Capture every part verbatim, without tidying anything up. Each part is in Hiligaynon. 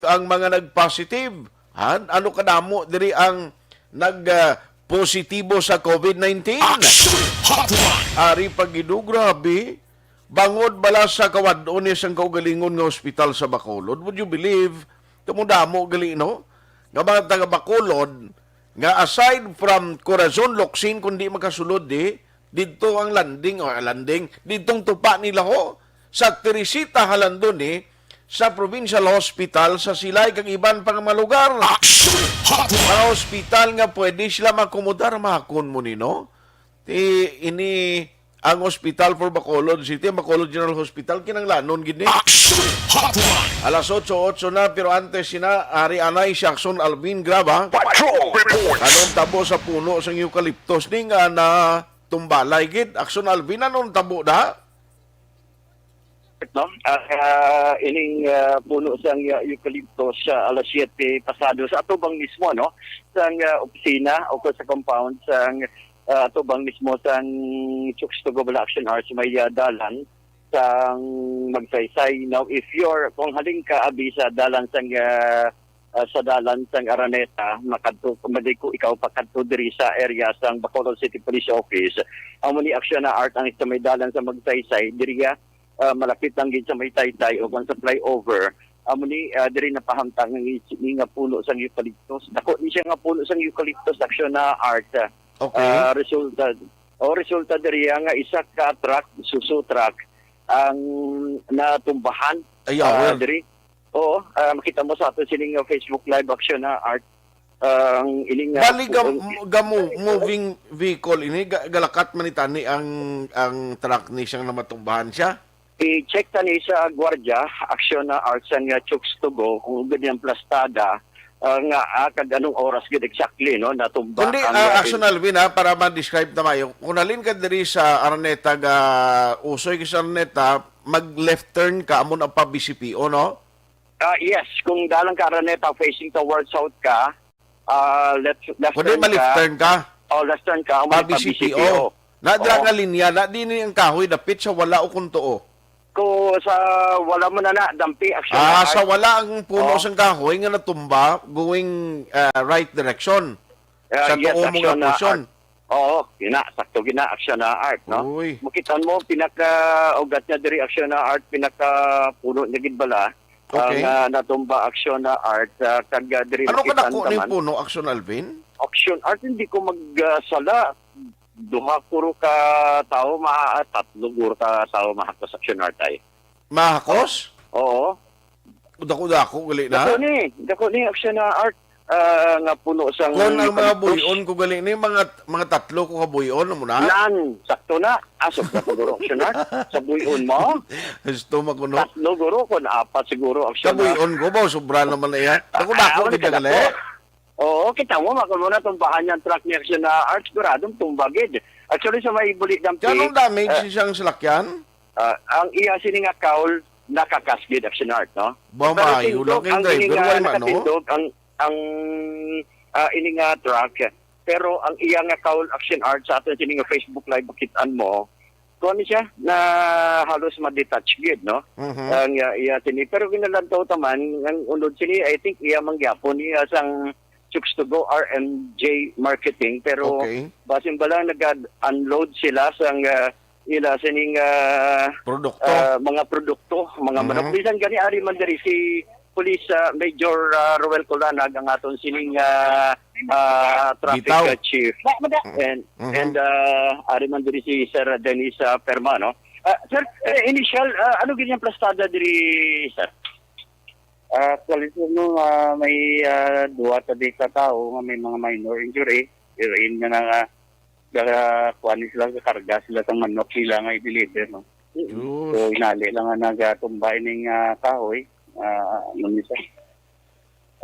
ang mga nag-positive. Han, ano kadamo diri ang nag, ah, positibo sa COVID nineteen? Action Hotline! Ari pa gid, oh, grabe. Bangod bala sa kawad-on ni sang kaugalingon nga hospital sa Bacolod, would you believe? Tumudamo gali, no? Nga mga taga Bacolod, nga aside from Corazon, Locsin, kundi makasulod di, didto ang landing, o landing, didtong tupa nila ho, sa Teresita Jalandoni, sa Provincial Hospital, sa Silay, kag iban pa nga mga lugar. Action Hotline! Mga hospital nga pwede sila makomodar, mahakon mo ni, no? Ti, ini ang hospital for Bacolod City, ang Bacolod General Hospital, kinanglanon gid ni. Action Hotline! Alas otso, otso na, pero antes sina, ari anay si Action Alvin Graba. Patrol Report! Anong tabo sa puno sang eucalyptus ni nga na tumbalay gid? Action Alvin, anong tabo da? No? Ah, ah, ining, ah, puno sang, ah, eucalyptus sa alas siyete pasado sa atubang mismo, no? Sang, ah, opisina o sa compound sang, ah, atubang mismo sang Chooks to Go bala Action Arts may, ah, dalan sang Magsaysay. Now, if you're, kung halin ka abi sa dalan sang, ah, ah, sa dalan sang Araneta, makadto, madiko ikaw pakadto diri sa area sang Bacolod City Police Office. Amo ni Action Art ang sa may dalan sa Magsaysay, diri, ah, malapit lang gid sa may Taytay o kung sa flyover. Amo ni, ah, diri napahamtang ang i-, ini nga puno sang eucalyptus. Dako ni siya nga puno sang eucalyptus, Action Art. Okay. Ah, resulta, o resulta diri nga isa ka truck, Isuzu truck, ang natumbahan, Ay, ah, awer. diri. Oo, ah, makita mo sa ato sining, ah, Facebook Live, Action Art. Ang ining, ah, Bali, gam-, ang gamu-, moving vehicle ini, ga-, galakat man ni tani ang, ang truck ni siyang namatumbahan siya? I-check tani sa gwardiya, Action Art, sang, ah, Chooks to Go, kung gud yung plastada, ah, nga, ah, kag anong oras gid exactly, no, natumba Kundi, ang, ah, ah, Action Alvin, ha, para ma-describe ta maayo. Kung halin ka diri sa Araneta, ga usoy ka sa Araneta, mag-left turn ka, amo na pa B C P O, no? Ah, yes, kung dalan ka Araneta facing towards south ka, ah, left, left Kundi turn ma-left ka. turn ka. Oh, left turn ka, amo Pa ni pa B C P O. B C P O. Na dira Oo. nga linya, na di ni ang kahoy dapit sa wala o kung tuo. Ko sa wala mo na na, dampi, actually, Ah, na sa art. wala ang puno Oh. sang kahoy nga natumba, going, ah, right direction. Ah, Sa yes, tuo mo nga action na portion. art. Oo, gina, sakto gina, action na art, no? Uy. Makita mo, pinaka, ugat niya diri, action na art, pinaka puno niya gid bala. Okay. Ang, ah, natumba, action na art, ah, kag, ah, diri Ano nakita kadako ni naman. puno, Action Alvin? Action art, hindi ko mag, ah, sala. Duha kuro ka tawo, ma-, ah, tatlo guro ka tawo mahakos, action art ay. Mahakos? Oo. Dako-dako, gali na? Dako ni, dako ni, action na art, ah, nga puno sang Kon ang mga eucalyptus. buyon ko gali ni, mga, mga tatlo ko ka buyon, amo na? Nan, sakto na. Ah, sobra ko guro, action art. Sa buyon mo? Gusto mo kuno? Tatlo guro, kon apat siguro, action art. Kabuyon ko ba? Sobra naman na iya. Dako-dako, Ah, gid wala ka gali. dako. Oo, kita mo, makon mo na tumbahan yung truck ni action na art, siguradong tumba gid. Actually, sa may buli dampi, Ganong damage eh, siyang salakyan? Ah, ang iya sini nga cowl, nakakas gid, action art, no? Ba, Pero maayo tindog lang kay ang ini driver, nga wala man, no? nakatindog, ang, ang, ah, ini nga truck. Pero ang iya nga cowl, action art, sa aton sini nga Facebook Live, makit-an mo, kuwan siya, na halos ma-detach gid, no? Mhm. Ang, ah, iya sini. Pero ginalantaw taman, ang unod sini, I think, iya mangyapon, iya sang Chooks to Go, R M J Marketing. Pero Okay. basin ba lang nag-unload sila sang, ah, ila sining, ah, Produkto. ah, mga produkto, mga manok. Mhm. Bisan gani ari man diri si Police, ah, Major, ah, Roel Colanag ang aton sining, ah, ah, traffic, Bitaw. ah, chief. And, Mhm. and, ah, ari man diri si Sir Dennis, ah, Perma, no? Ah, sir, eh, initial, ah, ano gid yung plastada diri, sir? Ah, actually, sir, no, ah, may, ah, duha ta di ka tawo nga may mga minor injury. Pero yun nga na nga, ga-, kuha ni sila, gakarga sila sa manok nila nga i-deliver, no? Diyos. So, inali lang nga nagatumba ining, ah, kahoy. Ah, ano ni siya?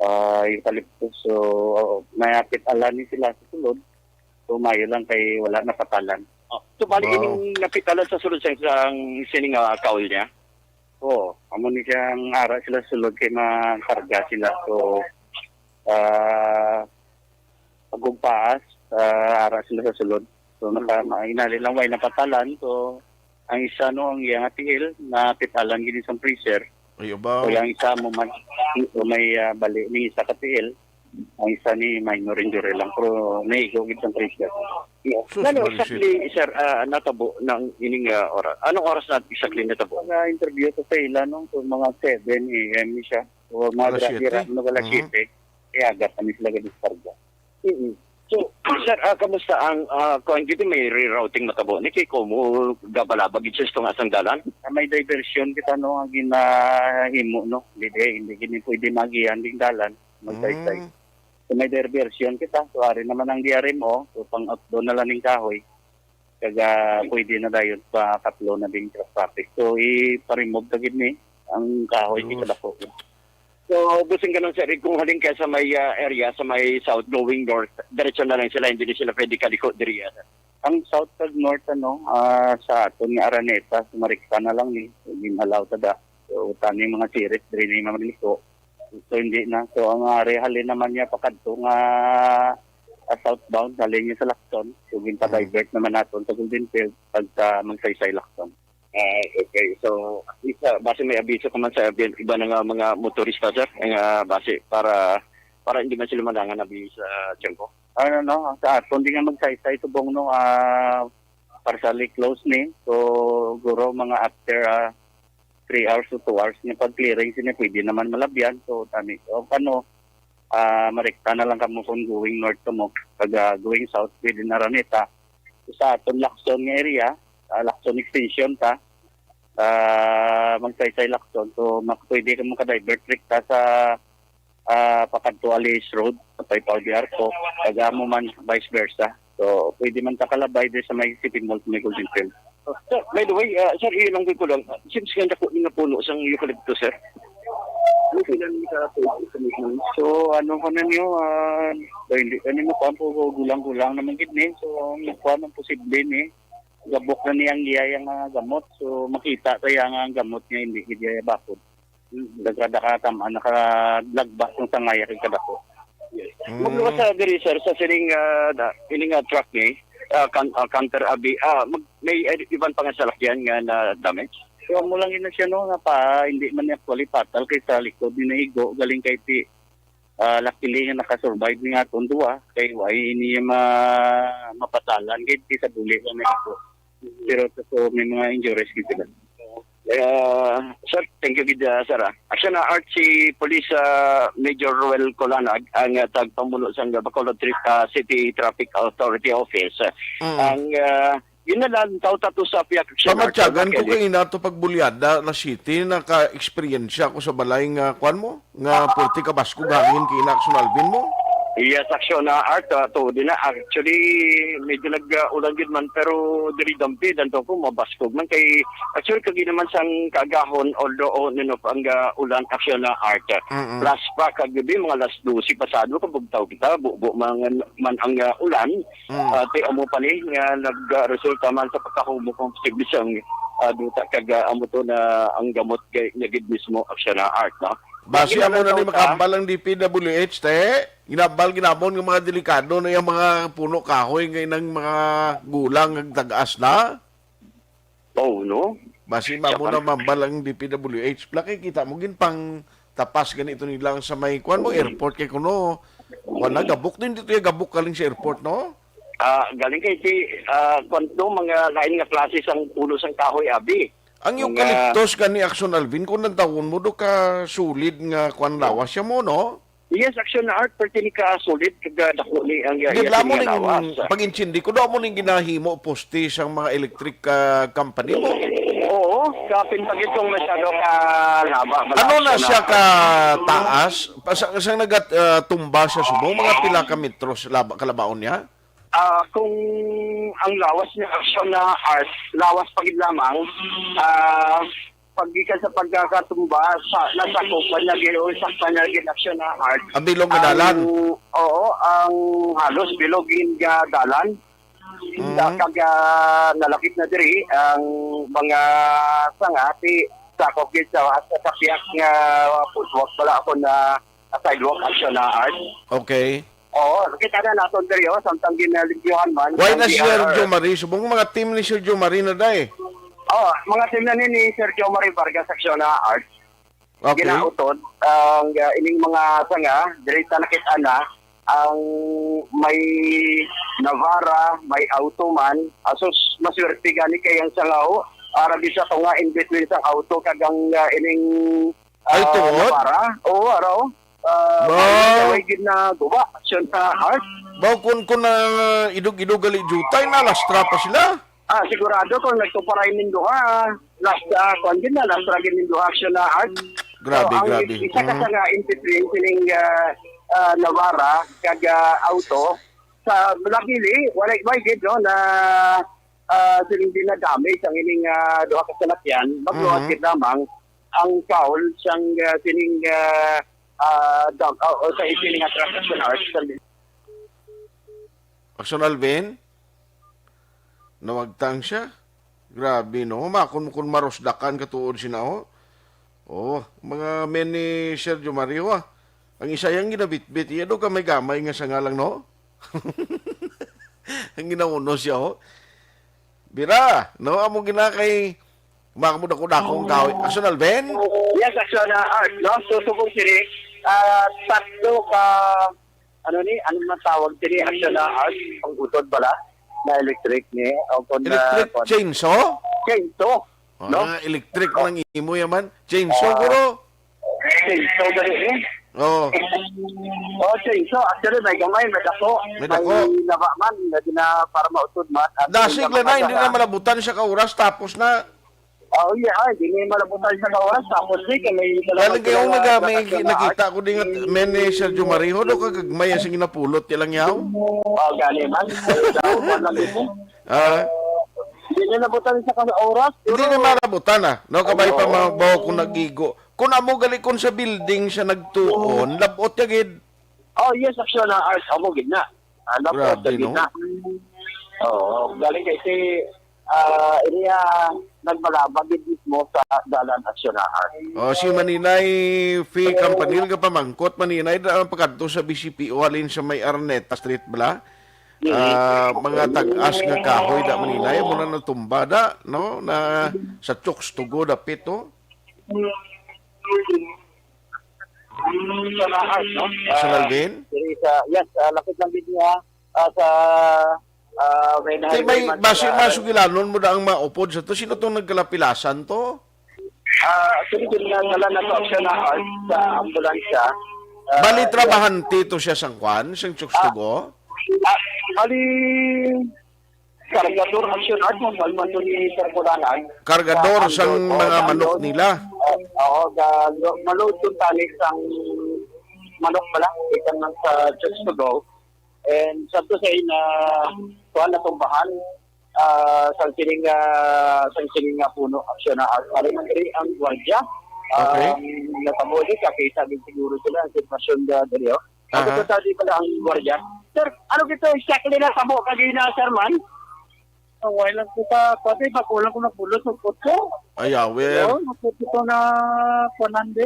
Ah, eucalyptus. So, oo, may apit ala ni sila sa sulod. So, maayo lang kay wala napatalan. Oh, so, bali, Wow. ining napitalan sa sulod sa isang sining, ah, kahoy niya? Oo, amo ni siyang ara sila sulod kay makarga sila. So, ah, pagugpaas, ah, ara sila sa sulod. So, naka, Mm. ma-, inali lang, way napatalan. So, ang isa, no, ang iyang atiil, napitalan gid sa freezer. Ay, abaw. Kaya ang isa mo man, may, ah, bali, may isa ka tiil, ang isa ni minor injury lang, pero naigo gid ang treatment. Yeah. Sus, Lalo, Marisit. Exactly, sir, ah, natabo ng ining, ah, oras. Anong oras na exactly natabo? Mga interview ko sa ila, no? So, mga seven a m ni siya. O mga Alas gra-, siyete? gra-, mga alas Mhm. siyete, iyagat na ni sila gadiskarga. Mm. So, sir, ah, kamusta ang, ah, kuwan gid, may rerouting matabo ni kay Como gabalabag gid sa tunga sang dalan? Ah, may diversion kita, no, ang ginahimo, no. Hindi, hindi gini pwede magihan ding dalan, magsaysay. Mm. So, may diversion kita. So, ari naman ang D R M O, so, pang-outdoor na lang ning kahoy. Kag, ah, pwede na dayon pa katlo na ding truck traffic. So, ipa-remove ta gid ni ang kahoy Yun. Kadako. So, busing ganun, sir, kung halin ka sa may, ah, area, sa may south going north, diretso na lang sila, hindi na sila pwede kaliko diri, ah, sir. Ang south kag north, ano, ah, sa aton nga Araneta, sumarikta na lang ni, gin-allow ta da. So, tani mga sirit, diri na yung mga liko. So, hindi na. So, ang, ah, ari halin naman niya pakadto nga, ah, southbound, halin niya sa Lacson. So, ginpa-divert Mm. naman naton sa Golden Field, pag sa Magsaysay Lacson. Ah, okay. So, at least, ah, base may abiso ka man sa iba, iba na nga mga motorista, sir, nga base para, para hindi man sila malangan abi sa tiyempo. Ano, no? Sa aton, di nga Magsaysay subong, no, ah, partially closed ni. So, guro mga after, ah, three hours to two hours nga pag-clearing sini, pwede naman malabyan. So, tani, o ano, ah, marekta na lang kamo kung going north kamo, kag, ah, going south, pwede na Araneta. Sa aton Lacson nga area, ah, Lacson extension ta, ah, Magsaysay Lacson. So, mak-, pwede ka mo ka-divert rekta sa, ah, pakadto Alice Road, sa Paypao de Arco, kag amo man, vice versa. So, pwede man ta kalabay diri sa may City Mall, sa may Golden Field. Sir, by the way, ah, sir, iyon lang ko lang. Since nga dako nga puno sang eucalyptus, sir. Ano sila ni sa pwede sa mismo? So, ano ko na niyo, ah, ba, hindi ka nimo kuwan po, gulang-gulang naman gid ni. So, ang kuwan ang posible ni, gabok na niyang iya yung, ah, gamot. So, makita kaya nga ang gamot niya, hindi gid iya bakod. Mm. Nagkadakatan, ah, nakalagbas ng sangaya kay kadako. Yes. Mm. Magluwas sa diri, sir, sa sining, ah, da-, ini nga truck ni, ah, kan-, ah, canter abi, ah, mag-, may, eh, iban pa nga salakyan nga na damage? So, amo lang yun na siya, no, nga pa, hindi man niya actually fatal kay sa likod ni naigo, galing kay ti, ah, luckily nga nakasurvive ni nga atong duwa, kay wa ini ma-, mapatalan, kay ti sa buli lang naigo. Pero so, may mga injuries gid sila. Ah, sir, thank you gid, ah, sir, ah. Action na art si Police, ah, Major Roel Colanag, ang, ah, tagpamuno sang Bacolod Tri-, ah, City Traffic Authority Office. Mm. Ang, ah, yun na lang, tao tato sa piyak action art, Pamatyagan ko Kelly. Kay ina to pagbulyada, alas siyete, naka-eksperyensya ko sa balay nga, kwan mo? Nga pwerte ka baskog hangin kay ina Action Alvin mo? Yes, Action na art, ah, to din na. Actually, medyo nag, ah, ulan gid man, pero diri dampi, danto ko, mabaskog man kay, actually, kagi naman sang kaagahon, although, oh, nino pa ang, ah, ulan, Action na art. Mm-mm. Plus pa, kagabi, mga alas dose pasado, kabugtaw kita, bubo man, man ang, ah, ulan. Mm. Ah, ti amo pa ni nga nagresulta man sa pagkahumok ang posible sang, ah, duta kag, ah, amo to na ang gamot kay niya gid mismo Action na art, no? Basi amo na ni makambal ang D P W H, te. Ginambal ginamon nga mga delikado na yung mga puno kahoy nga inang mga gulang nagtagas na. Oh, no? Basi mamo na mambal ang D P W H. Plaki kita mo gin pang tapas ganito nilang sa may kuan mo airport kay kuno wala gabok din dito yung gabok galing sa airport, no? Ah, galing kay si, ah, kuan to, mga lain nga klase sang puno sang kahoy, abi. Ang mga eucalyptus gani, Action Alvin, kung nantawon mo, do ka solid nga kuan lawas siya mo, no? Yes, Action na art, perti ni ka solid, kag, ah, dako ni ang, ah, Di iya ba mo nga ning lawas. Pag-intindi ko, do mo ning ginahimo poste sang mga electric, ah, company mo? Oo, kapin pag itong masyado ka laba, Ano na siya ka taas? Sa, sa nagat, ah, tumba siya subong, mga pila ka metros laba, kalabaon niya? Ah, kung ang lawas niya, Action na art, lawas pa gid lamang, ah, pag gikan sa pagkakatumba, sa, nasa kupan niya gid, o sakpan niya gid, Action na art. Ang bilog nga dalan? Oo, ang halos bilog gid nga dalan. Mm. Kag, ah, nalakip na diri ang mga sanga, ti sakop gid sa, sa, sa piyak nga footwalk, wala ako na sidewalk, Action na art. Okay. Oo, kita na naton diri, oh, samtang ginalimpyohan man. Why na si Sir Jomari? Subong mga team ni Sir Jomari na day. Oh, mga team na ni, ni Sir Jomari Vargas, Action na art. Okay. Ginautod ang, ah, ining mga sanga, diri ta nakit-an na ang may Navara, may Auto man. Asus, maswerte gani kay ang sanga, oh. Ara bisa to nga in between sa Auto kag ang, ah, ining, Ay, ah, tuod? Navara. Oo, araw. Ah, Ba? May gid na guba. Aksyon sa heart. Ba, kun, kun na idog-idog gali jutay, nalastra pa sila? Ah, sigurado kung nagtuparay ning duha, last, ah, kuwan din na, last ra gid ning duha, Aksyon na Art. Grabe, So, ang grabe. Isa ka Mhm. sanga in between sining, ah, ah, Navara kag, ah, Auto sa Black Hilly, wala may gid, no, na, ah, sining dinadamage ang ining, ah, duha ka salakyan. Magluwas Mhm. gid lamang ang foul sang, ah, sining, ah, ah, dam-, ah, o sa sining attraction art sa Aksyon Alvin? Nawagtang siya. Grabe, no? Makon mo kun marusdakan katuod sina, oh. Oh, mga men ni Sergio Mario, ah. Ang isa yang ginabitbit, iya do gamay-gamay nga sanga lang, no? Ang ginauno siya, oh. Bira, no? Amo gina kay makamuda ko dako ang kahoy. Aksyon Alvin? Yes, Aksyon, ah, Art, no? So, subong sini, ah, tatlo ka, ano ni, ano man tawag sini, Aksyon, ah, Art? Pang-utod bala na electric ni, o kung, ah, Electric kung chainsaw? Chainsaw, Ah, no? Electric Oh. nang imo yaman. Chainsaw, Ah. guro. Chainsaw gani, eh. Oo. Oh, chainsaw. Actually, may gamay, may dako. May dako. May laba man, na gina-, para mautod man. At Dasig may lang na, hindi na malabutan sa kauras, tapos na. Oh, yeah, ay, di na malabutan sa kauras, tapos di ka may Galing kayo talagang naga-, may nagkakasama. Nakita ko din nga, men ni Sergio Mariho, do, kagagmay ang ginapulot, ilang yaw? Oh, gani man. Ay, daw, wala lang ito. Ah. Di na nabutan sa kauras, Hindi pero na malabutan, ah. No, kabay pa Oo. mabaw kung nagigo. Kung amo gali, kung sa building siya nagtuon, labot ya gid. Oh, yes, actually, na art, amo gid na. Ah, labot Grabe, ya gid no? na. Oo, galing kay si, ah, iniya nagbalabag gid mismo sa dalan aksyon na art. Oh, si Maninay Faye Campanil nga pamangkot, Maninay, da-, ang pagkadto sa B C P O halin sa may Arneta Street, bala? Mm. Ah, mga tag-as nga kahoy da, Maninay, mo na natumba da, no? Na sa Chooks to Go dapit, oh. Sa lahat, no? Sa Ah, Alvin? diri sa, yes, ah, lapit lang din niya, ah, sa, ah, may Kay may nahiway man basi sa masugilanon mo da ang maupod sa to. Sino tong nagkalapilasan to? Ah, actually, din na, wala na to, siya na, ah, sa ambulansya. Ah, Bali, yes. Trabahante to siya sang kwan, sang Chooks to Ah, Go? ah, bali, Kargador, aksyon, at mo, palman to ni Sir Bulanan. Kargador Sa sang unload, mga oh, manok unload. nila. Oh, oo, ga-, ga-, maload yung tali sang manok pala, ikan lang sa Chooks to Go. And sa to say na, kuha na tumbahan, ah, sang sining, ah, sang sining nga puno, aksyon na, at pala nang diri ang gwardiya. Okay. Um, natabo di, kakita din siguro sila ang sitwasyon na diri, oh. Ang Aha. Sa di pala ang gwardiya. Sir, ano gito exactly na tabo kagina, sir, man? Ang wala lang ko pa, pati ba ko lang ko nagbulos, magputso. Ayaw, eh. Oo, magputso na kuwan, di.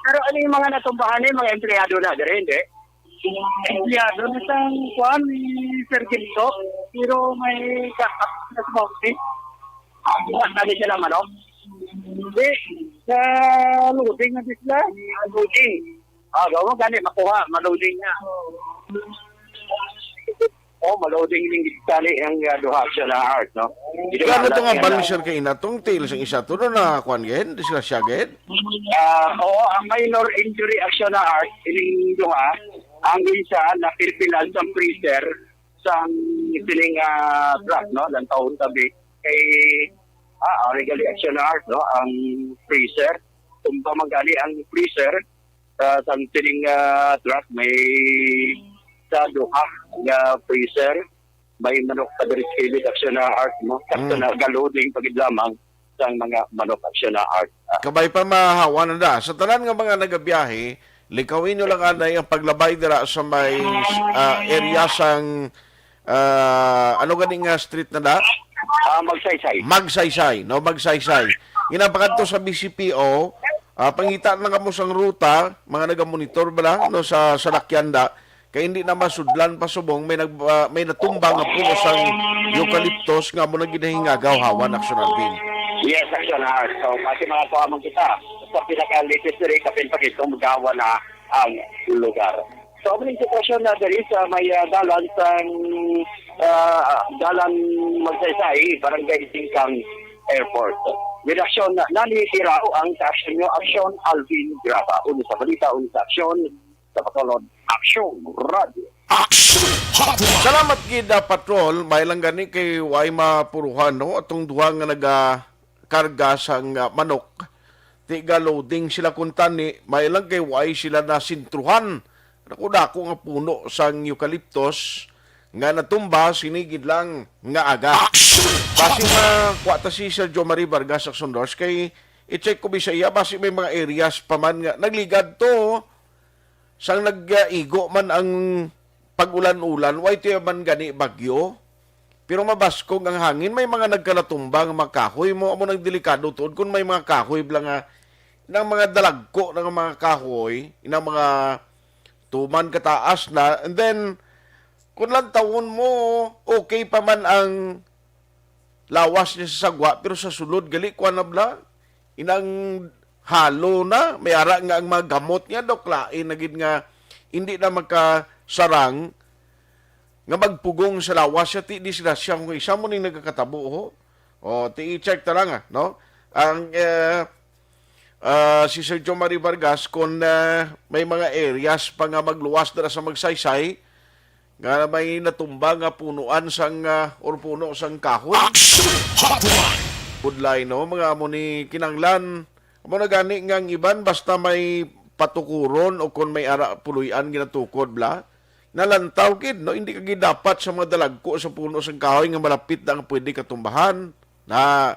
Pero ano yung mga natumbahan, eh, mga empleyado na, diri, hindi? Empleyado na sang kuwan, ni Sir Ginto, pero may backup na sa bounty. Ang kuwan, sabi sila, manok? Hindi, sa loading na sila. Ah, loading. Ah, gawa gani, makuha, ma-loading na. Oh, ma-loading ning gani ang, ah, duha siya na art, no? Hindi Gano naman to nga lang yan, ban, ah. Sir, kay ina? Tong tail sang isa to, no, na kuwan gid? Disgrasya gid? Ah, oo, ang minor injury action na art, ining duha, ang isa na pilpilan sa freezer, sa sining, ah, truck, no? Lang taon tabi. Kay, ah, ang regal action na art, no? Ang freezer. Kung pa man gani ang freezer, ah, sa sining, ah, truck, may sa duha nga freezer, may manok pa diri sa kilid, aksyon na art mo. Sakto Mm. na, ga-loading pa gid lamang sang mga manok, aksyon na art. Ah. Kabay pa mahawa na da. Sa tanan nga mga nagabiyahe, likawin nyo lang anay ang paglabay dira sa may, ah, area sang, ah, ano gani nga street na da? Ah, Magsaysay. Magsaysay, no? Magsaysay. Ginapakadto sa B C P O, ah, pangita na kamo sang ruta, mga nagamonitor bala, no, sa salakyan da. Kay hindi na masudlan pa subong may nag-, ah, may natumba nga puno sang eucalyptus nga amo na ginahingagaw hawan, Aksyon Alvin. Yes, Action Heart. So, pati mga kuha man kita sa pinaka-latest diri, kapin pa gid kung magawa na ang lugar. So, ang sitwasyon na diri sa may, ah, dalan sang, ah, dalan Magsaysay, Barangay Singkang Airport. Redaksyon na, nani Tirao ang sa aksyon nyo, Aksyon Alvin Graba. Uno sa balita, uno sa aksyon, sa Bacolod, Aksyon Radio. Action Hotline. Salamat gid, ah, Patrol. May lang gani kay way mapuruhan, no? Atong duha nga nagakarga sang, ah, manok. Tiga loading sila kuntani, may lang kay way sila nasintruhan. Dako-dako nga puno sang eucalyptus nga natumba sini gid lang nga aga. Action Basi Hotline. Makuha ta si Sir Jomari Vargas sa Sundors kay i-check ko bisaya basi may mga areas pa man nga nagligad to. Sang nag-igo man ang pag-ulan-ulan, way tuyo man gani bagyo. Pero mabaskog ang hangin, may mga nagkalatumba nga mga kahoy mo, amo nang delikado tuod kung may mga kahoy bala nga, nang mga dalagko nga mga kahoy, inang mga tuman kataas na, and then, kung lantawon mo, okay pa man ang lawas niya sa sagwa, pero sa sulod, gali, kuwan na bala, inang halo na, may ara nga ang mga gamot niya, Dok, lain na gid nga hindi na magkasarang nga magpugong sa lawas siya, ti disgrasya kung isa mo ning nagakatabo, ho. O, ti i-check ta lang, ah, no? Ang, eh, ah, si Sir Jomari Vargas, kung, eh, may mga areas pa nga magluwas dira sa Magsaysay, nga may natumba nga punuan sang, ah, or puno sang kahoy. Action Hotline. Budlay, no? Mga amo ni kinanglan. Amo na gani nga ang iban, basta may patukuron o kon may ara puloy-an ginatukod, bla. Nalantaw gid, no? Hindi ka gid dapat sa mga dalagko sa puno sang kahoy nga malapit na ang pwede katumbahan. Na,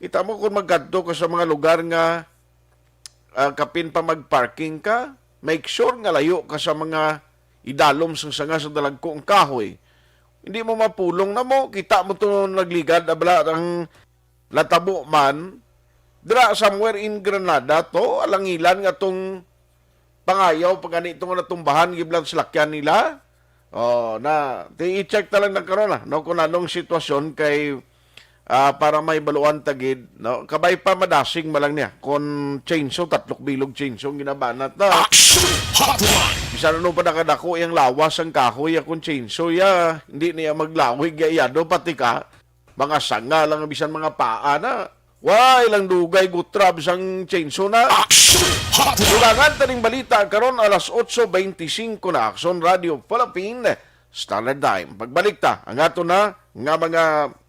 kita mo kung magkadto ka sa mga lugar nga, ah, kapin pa mag-parking ka, make sure nga layo ka sa mga idalom sang sanga sa dalagko ang kahoy. Hindi mo mapulong na mo, kita mo to nagligad, abla, ang latabo man, dira somewhere in Granada to, alangilan nga tong pangayaw, pag ani to nga natumbahan, giblang salakyan nila. Oh, na, ti i-check ta lang na karon, ah, no, kung anong sitwasyon kay, ah, para may baluan ta gid, no? Kabay pa madasing man lang niya. Kung chainsaw, tatlok bilog chainsaw ang ginabanat na. Action Hotline. Bisan ano pa nakadako iyang lawas ang kahoy, akong chainsaw, ya, hindi niya maglawig, ya, iyado, pati ka. Mga sanga lang, bisan mga paa na. Way lang dugay gutrab sang chainsaw na. Action Hotline. Dugangan ta ning balita karon alas otso beintisinko na. Aksyon Radio Philippine Standard Time. Pagbalik ta, ang ato na nga mga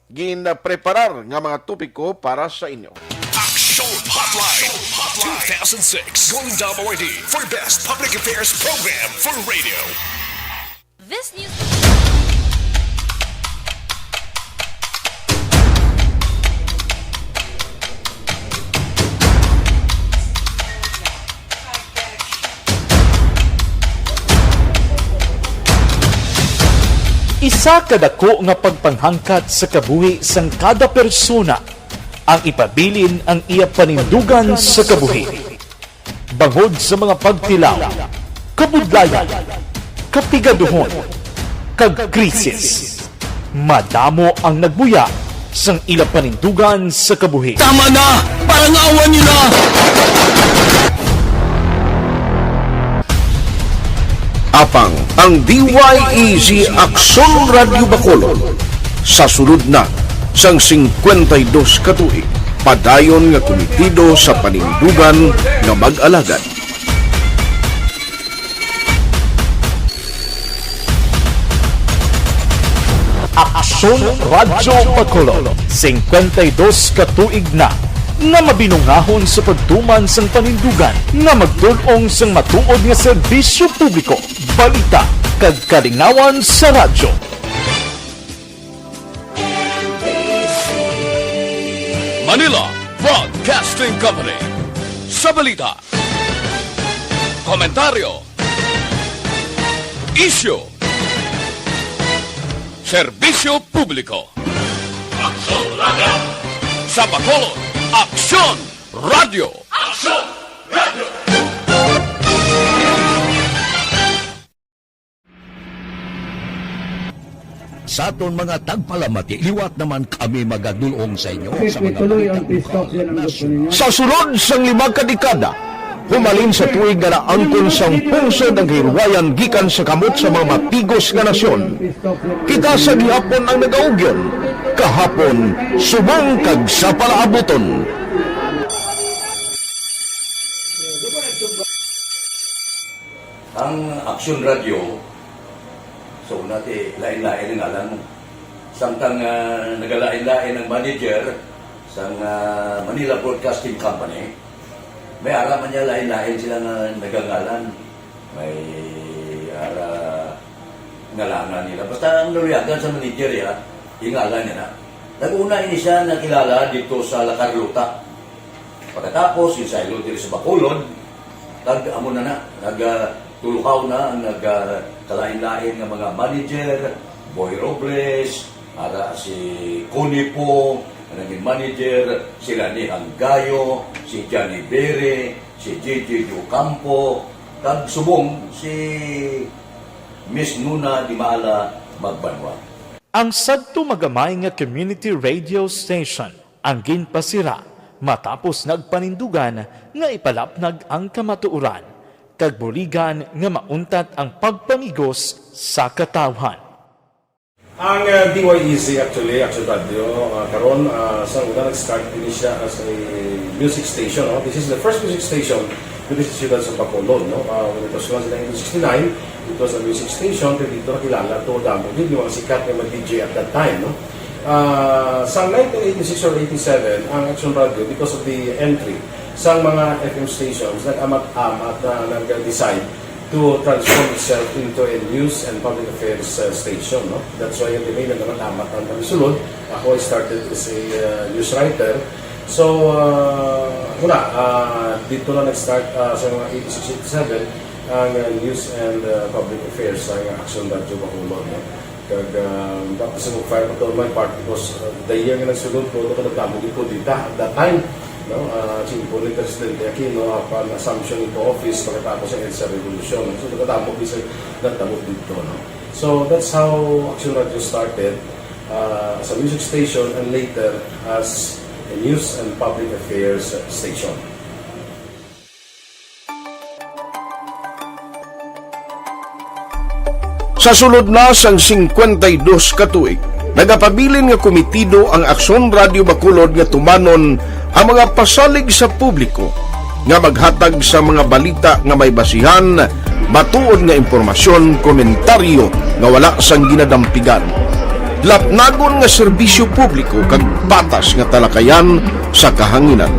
ginpreparar nga mga topiko para sa inyo. Action Hotline two thousand six Golden Dome Awardee for Best Public Affairs Program for Radio. This news. Isa ka dako nga pagpanghangkat sa kabuhi sang kada persona ang ipabilin ang iya panindugan sa kabuhi. Bangod sa mga pagtilaw, kabudlayan, kapigaduhon, kag krisis, madamo ang nagbuya sang ila panindugan sa kabuhi. Tama na! Parangawan niyo na! Apang ang D Y E G Aksyon Radyo Bacolod sa sulod na sang singkwenta y dos ka tuig, padayon nga kumitido sa panindugan nga mag-alagad. Aksyon Radyo Bacolod, singkwenta y dos ka tuig na nga mabinungahon sa pagtuman sang panindugan nga magtul-ong sang matuod nga serbisyo publiko, balita, kag kalingawan sa radyo. Manila Broadcasting Company. Sa balita, komentaryo, isyu, serbisyo publiko. Aksyon Radyo. Sa Bacolod, Aksyon Radyo. Aksyon Radyo. Sa aton mga tagpalamati, liwat naman kami magadul-ong sa inyo sa mga balita lokal, nasyonal. Sa sulod sang lima ka dekada, humalin sa tuig nga naangkon sang pungsod ang kahilwayan gikan sa kamot sa mga matigos nga nasyon, kita sa gihapon ang nagaugyon, kahapon, subong kag sa palaabuton. Ang Aksyon Radio, so, una ti, lain-lain ang ngalan mo. Samtang, ah, nagalain-lain ang manager sang, ah, Manila Broadcasting Company, may ara man niya lain-lain sila nga nagangalan. May ara ngalangan nila. Basta ang naluyagan sa manager, ya, ingalan niya na. Nag-una ini siya nakilala dito sa La Carlota. Pagkatapos, yung saylo diri sa Bacolod, nag-, amo na na, nag, ah, tuluhaw na ang nag, ah, kalain-lain nga mga manager, Boy Robles, ara si Connie Pong, ang naging manager, sila ni Hanggayo, si Johnny Bere, si J J Ocampo, kag subong si Miss Nuna Dimala Magbanwa. Ang sadto magamay nga community radio station ang ginpasira matapos nagpanindugan nga ipalapnag ang kamatuoran kag buligan nga mauntat ang pagpamigos sa katawhan. Ang, uh, D Y E Z actually, Action Radio, uh, karon, uh, sa una nag-start din siya as a music station, no? This is the first music station dito sa siyudad sa Bacolod, no? Uh, when it was launched in nineteen sixty-nine, it was a music station, pero dito nakilala to, damo din yung mga sikat nga mga D J at that time, no? Ah, sa nineteen eighty-six or eighty-seven, ang Action Radio, because of the entry sa mga F M stations, nag-amat-amat na nag-decide to transform itself into a news and public affairs, uh, station, no? That's why yung nag-amat-amat ang kami sulod. Ako, I started as a, uh, news writer. So, uh, wala, uh, dito na nag-start, uh, sa mga eighty-six, eighty-seven, ang, uh, news and, uh, public affairs sa Action Radio Bacolod, no? Kag, ah, tapos sa fire pa to, my part, because, ah, the year nga nagsulod ko, ito kadamo gid ko dita at that time, no? Ah, si Impo ni Presidente Aquino, apan assumption into office pagkatapos sa EDSA Revolution. So, kadamo gid sa nagtabo dito, no? So, that's how Action Radio started, ah, as a music station and later as a news and public affairs station. Sa sulod na sang singkwenta y dos ka tuig, nagapabilin nga komitido ang Aksyon Radio Bacolod nga tumanon ang mga pasalig sa publiko nga maghatag sa mga balita nga may basihan, matuod nga impormasyon, komentaryo nga wala sang ginadampigan. Lapnagon nga serbisyo publiko kag patas nga talakayan sa kahanginan.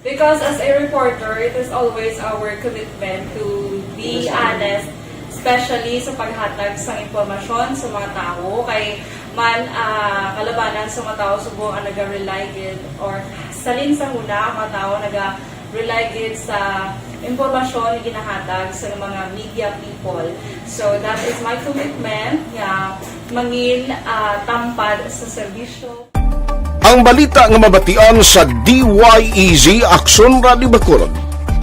Because as a reporter, it is always our commitment to be honest, especially sa paghatag sa impormasyon sa mga tawo. Kay man, ah, kalabanan sa mga tawo subong ang naga-rely gid, or salin sa huna ang mga tawo naga-rely gid sa impormasyon nga ginahatag sa mga media people. So that is my commitment nga mangin, ah, tampad sa serbisyo. Ang balita nga mabatian sa D Y E Z Aksyon Radio Bacolod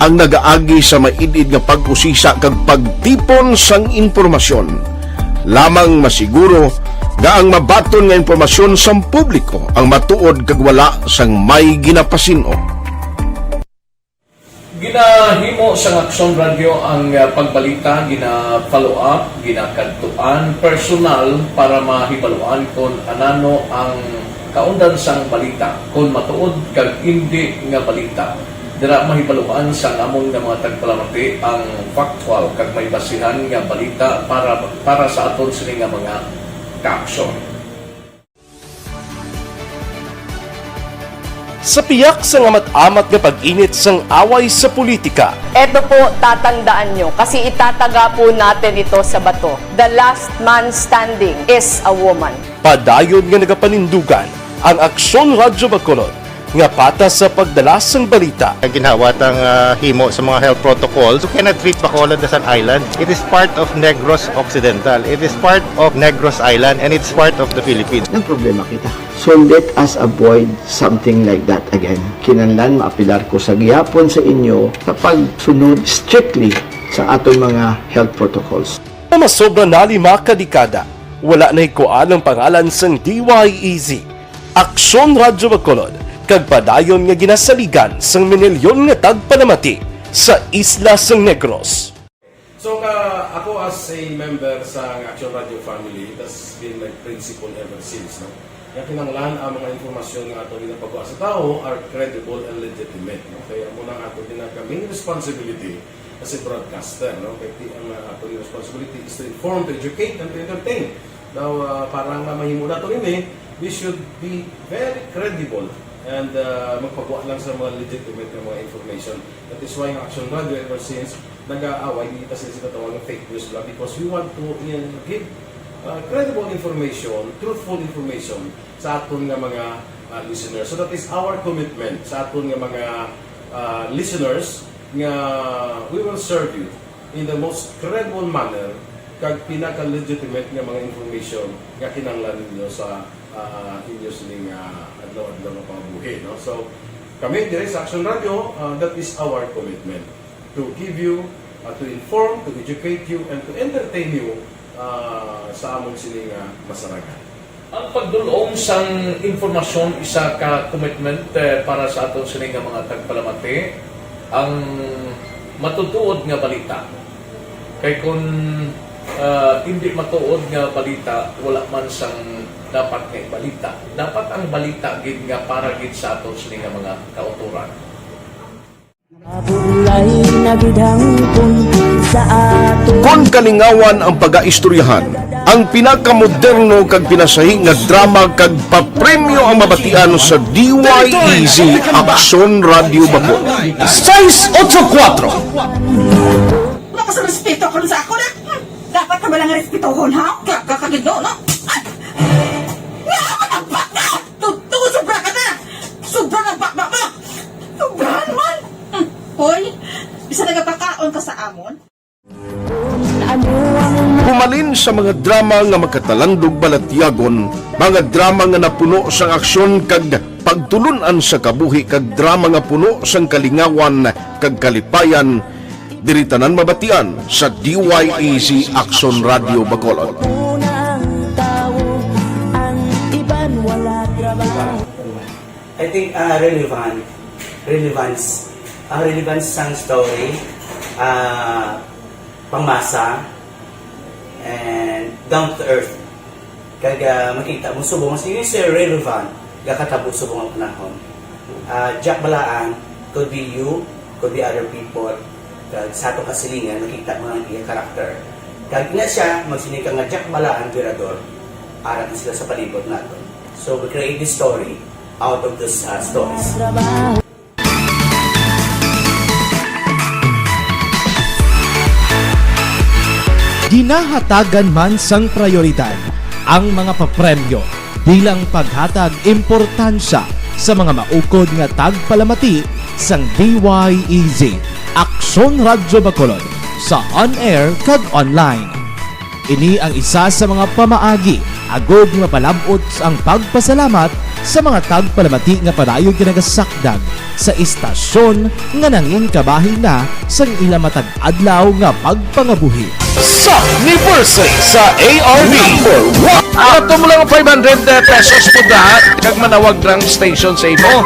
ang nagaagi sa maid-id nga pag-usisa kag pagtipon sang impormasyon. Lamang masiguro nga ang mabaton nga impormasyon sang publiko ang matuod kag wala sang may ginapasin-o. Ginahimo sang Aksyon Radio ang, ah, pagbalita, gina-follow up, ginakadtuan personal para mahibaluan kon anano ang kaundan sang balita, kon matuod kag indi nga balita. Dira mahibaluan sang amon nga mga tagpalamati ang factual kag may basihan nga balita para, para sa aton sini nga mga kaaksyon. Sa piyak sang amat-amat nga pag-init sang away sa politika, Eto po, tatandaan nyo, kasi itataga po natin ito sa bato. The last man standing is a woman. Padayon nga nagapanindugan ang Aksyon Radyo Bacolod nga patas sa pagdala sang balita. Ang ginhawa tang, ah, himo sa mga health protocols, you cannot treat Bacolod as an island. It is part of Negros Occidental. It is part of Negros Island, and it's part of the Philippines. Nagproblema kita. So let us avoid something like that again. Kinahanglan maapilar ko sa gihapon sa inyo sa pagsunod strictly sa aton mga health protocols. Sa masobra na lima ka dekada, Wala na hikuan ang pangalan sang D Y E Z, Aksyon Radyo Bacolod, kag padayon nga ginasaligan sang minilyon nga tagpalamati sa isla sang Negros. So, ka, ako as a member sa Action Radio family, tas been my principle ever since, no? Nga kinahanglan ang mga impormasyon nga ato ginapagwa sa tawo are credible and legitimate, no? Kaya amo na ang ato ginaka main responsibility as a broadcaster, no? Kay ti-, ang, uh, ato responsibility is to inform, to educate, and to entertain. Now, uh, para nga mahimo nato ini, we should be very credible and, uh, magpagwa lang sa mga legitimate nga mga information. That is why ang Action Radio ever since nag-aaway, di kita sila sinatawag nga fake news lang because we want to, uh, give, uh, credible information, truthful information sa aton nga mga, uh, listeners. So that is our commitment sa aton nga mga, uh, listeners nga we will serve you in the most credible manner kag pinaka-legitimate nga mga information nga kinahanglan ninyo sa, ah, inyo sining, ah, adlaw-adlaw nga pangabuhi, no? So, kami diri sa Action Radio, ah, that is our commitment to give you, ah, to inform, to educate you, and to entertain you, ah, sa amon sining, ah, masarangan. Ang pagdul-ong sang impormasyon isa ka commitment, eh, para sa aton sini nga mga tagpalamati, ang matutuod nga balita. Kay kun, ah, indi matuod nga balita, wala man sang dapat nga ibalita. Dapat ang balita gid nga para gid sa aton sini nga mga kautoran. Mabulay na gid hangpon sa aton. Kon kalingawan ang pagaistoryahan, ang pinakamoderno kag pinasahi nga drama kag papremyo ang mabatian sa D Y E Z Aksyon Radio Bacolod. Sais otso kuwatro. Wala ka sa respeto karon sa ako na. Hmm. Dapat ka ba lang respetohon, ha? Ka, ka, kagid, no, no? Ay! Nga, matapat na! Totoo, sobra ka na! Sobra na, bakbak mo! Sobrahan man! Hmm. Hoy, bisa nagapakaon ka sa amon? Humalin sa mga drama nga makatalandog balatyagon, mga drama nga napuno sang aksyon kag pagtulon-an sa kabuhi kag drama nga puno sang kalingawan kag kalipayan, diri tanan mabatian sa D Y E Z Aksyon Radio Bacolod. I think, ah, relevant, relevance, ang relevance sang story, ah, pangmasa, and down to earth. Kag, ah, makita mo subong mas yun, sir, relevant, gakatabo subong ang panahon. Ah, Jack Balaan could be you, could be other people. Kag sa atong kasilingan, makita mo ang iya karakter. Kag ina siya, magsiling ka nga Jack Balaan, Virador, ara na sila sa palibot naton. So, we create this story out of those, ah, stories. Ginahatagan man sang prayoridad ang mga papremyo bilang paghatag importansya sa mga maukod nga tagpalamati sang D Y E Z, Aksyon Radyo Bacolod, sa on-air kag online. Ini ang isa sa mga pamaagi agod nga mapalab-ot ang pagpasalamat sa mga tagpalamati nga padayon ginagasakdag sa istasyon nga nangin kabahin na sang ila matag adlaw nga pagpangabuhi. Sa anniversary sa A R B. Number one. Ato mo lang five hundred pesos po da, kag manawag rang station sa imo.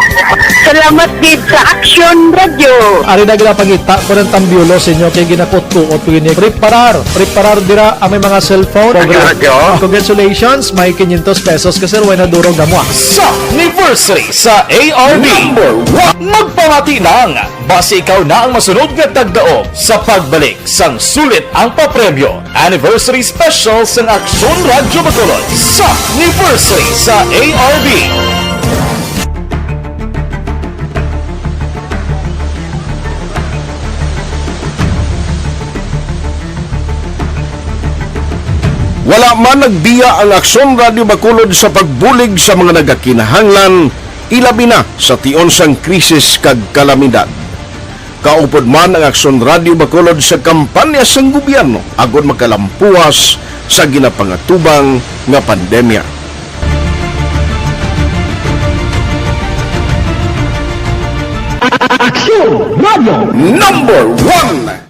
Salamat gid sa Action Radio. Ari na gina pangita ko ng tambiolo sa inyo kay ginakutkuot ko ini. Preparar, preparar dira ang may mga cellphone. Radyo, radyo. Congratulations, may quinientos pesos ka, sir, way na durog na mo, ah. Sa anniversary sa A R B. Number one. Magpamati lang. Basi ikaw na ang masunod nga tagdaog sa pagbalik sang sulit ang papremyo. Anniversary Special sang Aksyon Radyo Bacolod sa anniversary sa A R B. Wala man nagbiya ang Aksyon Radyo Bacolod sa pagbulig sa mga nagakinahanglan, ilabi na sa tion sang krisis kag kalamidad. Kaupod man ang Aksyon Radyo Bacolod sa kampanya sang gobyerno agod makalampuwas sa ginapangatubang nga pandemya. Aksyon Radyo Number One.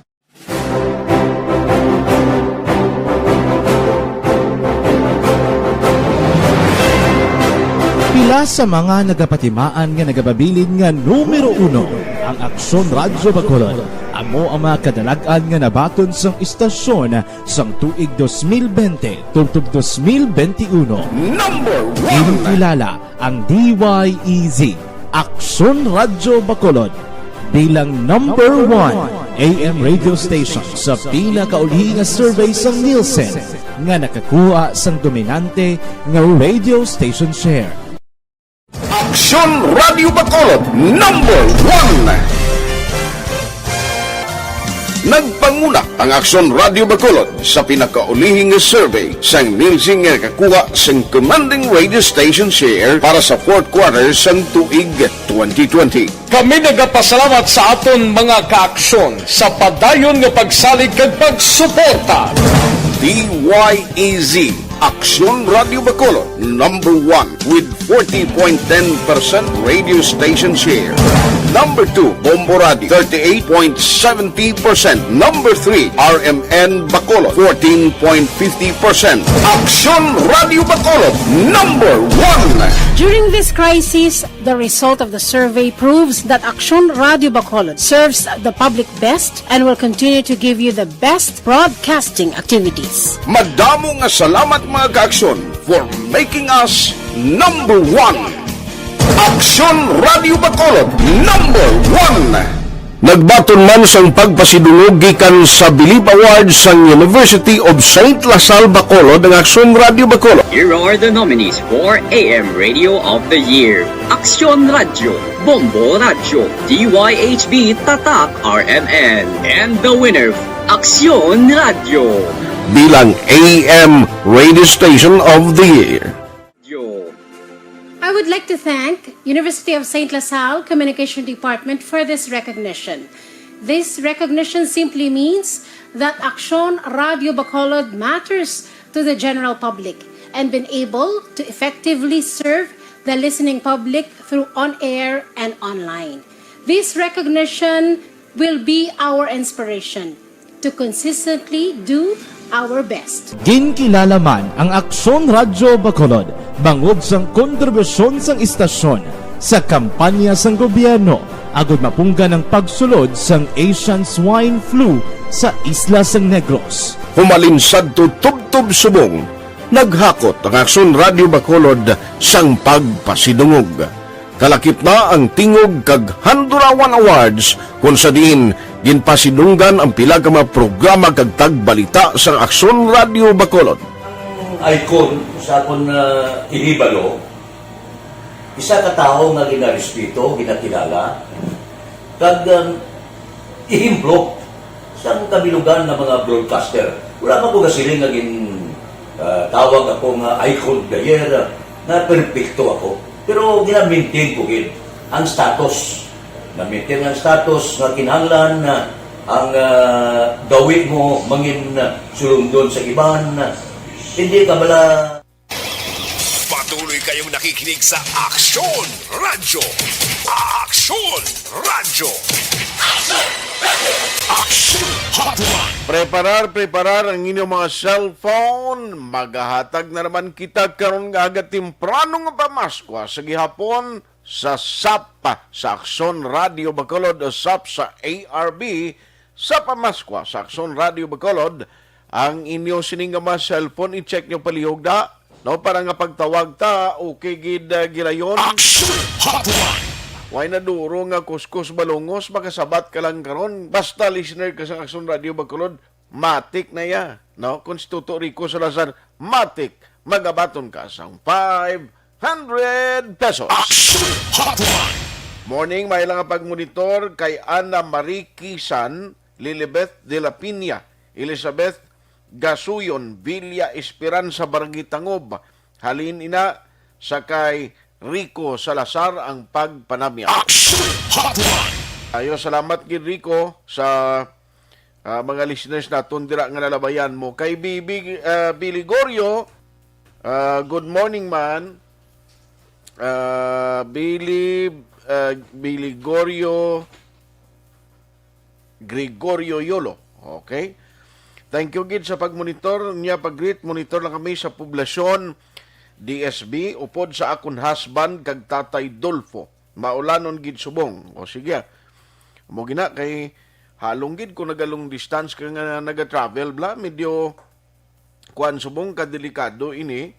Sa mga nagapatimaan nga nagapabilin nga numero uno, ang Aksyon Radyo Bacolod amo ang mga kadalag-an nga nabaton sang istasyon sang tuig dos mil bente tubtob dos mil bente uno. Number one. Ginkilala ang D Y E Z, Aksyon Radyo Bacolod, bilang number one A M radio station sa pinakauli nga survey sang Nielsen nga nakakuha sang dominante nga radio station share. Aksyon Radio Bacolod, number one. Nagpanguna ang Aksyon Radio Bacolod sa pinakaulihi nga survey sang Nielsen nga nakakuha sang commanding radio station share para sa fourth quarter sang tuig twenty twenty. Kami nagapasalamat sa aton mga kaaksyon sa padayon nga pagsalig kag pagsuporta. D Y E Z, Aksyon Radio Bacolod, number one with forty point ten percent radio station share. Number two, Bombo Radio, thirty-eight point seventy percent. Number three, R M N Bacolod, fourteen point fifty percent. Aksyon Radio Bacolod, number one. During this crisis, the result of the survey proves that Aksyon Radio Bacolod serves the public best and will continue to give you the best broadcasting activities. Madamo nga salamat, mga kaaksyon, for making us number one. Aksyon Radio Bacolod, number one. Nagbaton man sang pagpasidungog gikan sa Bilib Awards sang University of Saint La Salle Bacolod ang Aksyon Radio Bacolod. Here are the nominees for A M Radio of the Year: Aksyon Radyo, Bombo Radyo, D Y H B Tatak R M N, and the winner, Aksyon Radyo. Bilang A M Radio Station of the Year. I would like to thank University of Saint La Salle Communication Department for this recognition. This recognition simply means that Aksyon Radio Bacolod matters to the general public and been able to effectively serve the listening public through on-air and online. This recognition will be our inspiration to consistently do our best. Ginkilala man ang Aksyon Radyo Bacolod bangod sang kontribusyon sang istasyon sa kampanya sang gobyerno agud mapunggan ang pagsulod sang Asian Swine Flu sa isla sang Negros. Humalin sadto tubtob subong, naghakot ang Aksyon Radyo Bacolod sang pagpasidungog. Kalakip na ang Tingog kag Handurawan Awards, kon sa diin ginpasidunggan ang pila ka mga programa kag tagbalita sa Aksyon Radio Bacolod. Ang icon sa akon, ah, ihibalo, isa ka tawo nga ginarespeto, ginakilala, kag, um, ehemplo sang kabilugan nga mga broadcaster. Wala pa ko gasiling nga gin, ah, tawag ako nga icon of the year, ah, nga perpekto ako. Pero gina-maintain ko gid ang status. Na-maintain ang status nga kinahanglan na ang, ah, gawi mo mangin, ah, sulundon sa iban. Hindi ka bala Patuloy kayong nakikinig sa Aksyon Radyo. Aksyon Radyo. Aksyon Hotline. Preparar, preparar ang inyong mga cellphone. Magahatag na naman kita karon nga aga temprano nga pamaskwa sa gihapon sa sap sa Aksyon Radio Bacolod o sap sa A R B. Sa pamaskwa sa Aksyon Radio Bacolod, ang inyo sining nga mga cellphone, i-check nyo palihog da, no? Para nga pagtawag ta, okay gid, ah, gilayon. Aksyon Hotline. Way na duro nga kuskus balungos, makasabat ka lang karon. Basta listener ka sa Aksyon Radio Bacolod, matik na ya, no? Kung si Toto Rico Salazar, matik, magabaton ka sang five hundred pesos. Aksyon Hotline. Morning, may lang nga pagmonitor kay Ana Marie Kisan, Lilibeth de la Piña, Elizabeth Gasuyon, Villa Esperanza, Barangay Tangob. Halin ina sa kay Rico Salazar ang pagpanamya. Aksyon Hotline. Ayo, salamat gid, Rico, sa, ah, mga listeners naton dira nga nalabayan mo. Kay Bibi, ah, Biligorio, ah, good morning, man. Ah, Bili, ah, Biligorio, Gregorio Yolo. Okay. Thank you gid sa pagmonitor niya, pag-greet, monitor lang kami sa poblasyon. D S B, upod sa akon husband kag Tatay Dolfo. Maulanon gid subong. O sige, ah. Amo gina kay halong gid kung naga-long distance ka nga naga-travel bla, medyo kuan subong ka delikado ini.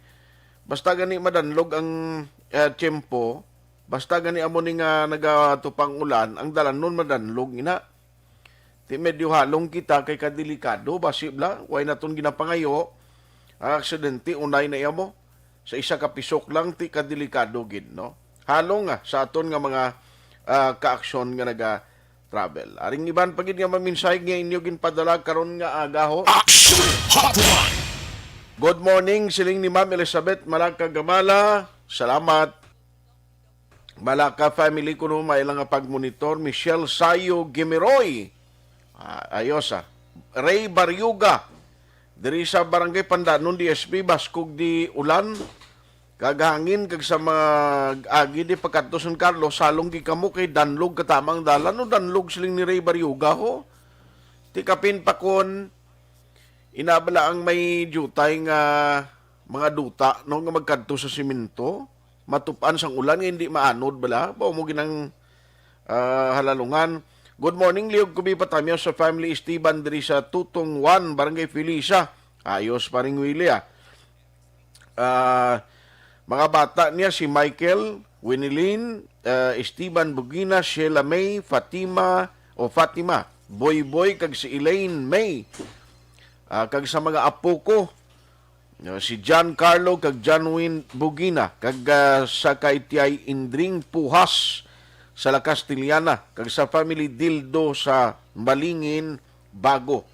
Basta gani madanlog ang, eh, tiyempo, basta gani amo ni nga nagatupang ulan, ang dalanon madanlog ina. Ti medyo halong kita kay kadelikado, basi bla, way naton ginapangayo, ang aksidente, unay na iya mo. Sa isa ka pisok lang, ti kadelikado gid, no? Halong nga sa aton nga mga, ah, kaaksyon nga naga-travel. Aring iban pa gid nga maminsay nga inyo ginpadala karon nga aga, ho. Action Hotline! Good morning, siling ni Ma'am Elizabeth Malaka Gamala. Salamat. Malaka family kuno, may lang nga pagmonitor. Michelle Sayo Gimiroy. Ah, ayos, ah. Ray Barriuga. Diri sa Barangay Pandanon, D S P, baskog di ulan kag hangin, kag sa mag-agi di pagkadto San Carlos, salong gid kamo kay danlog katamang dalan, no? Danlog siling ni Ray Barriuga, ho. Ti kapin pa kon ina bala ang may diutay nga mga duta, no, nga magkadto sa semento, matupan sang ulan nga hindi maanod bala. Mao mo ginang, ah, halalungan. Good morning, Liog Kubi Patamyo sa family Esteban diri sa Tutong Juan, Barangay Felisa. Ayos, paring Willie, ah. Ah, mga bata niya si Michael, Winilyn, ah, Esteban Bugina, Sheila May, Fatima, o Fatima, Boy Boy, kag si Elaine May. Ah, kag sa mga apo ko, no, si John Carlo kag Janwin Bugina, kag, ah, sa kay Tiay Indring Puhas sa La Castellana, kag sa family Dildo sa Malingin, Bago.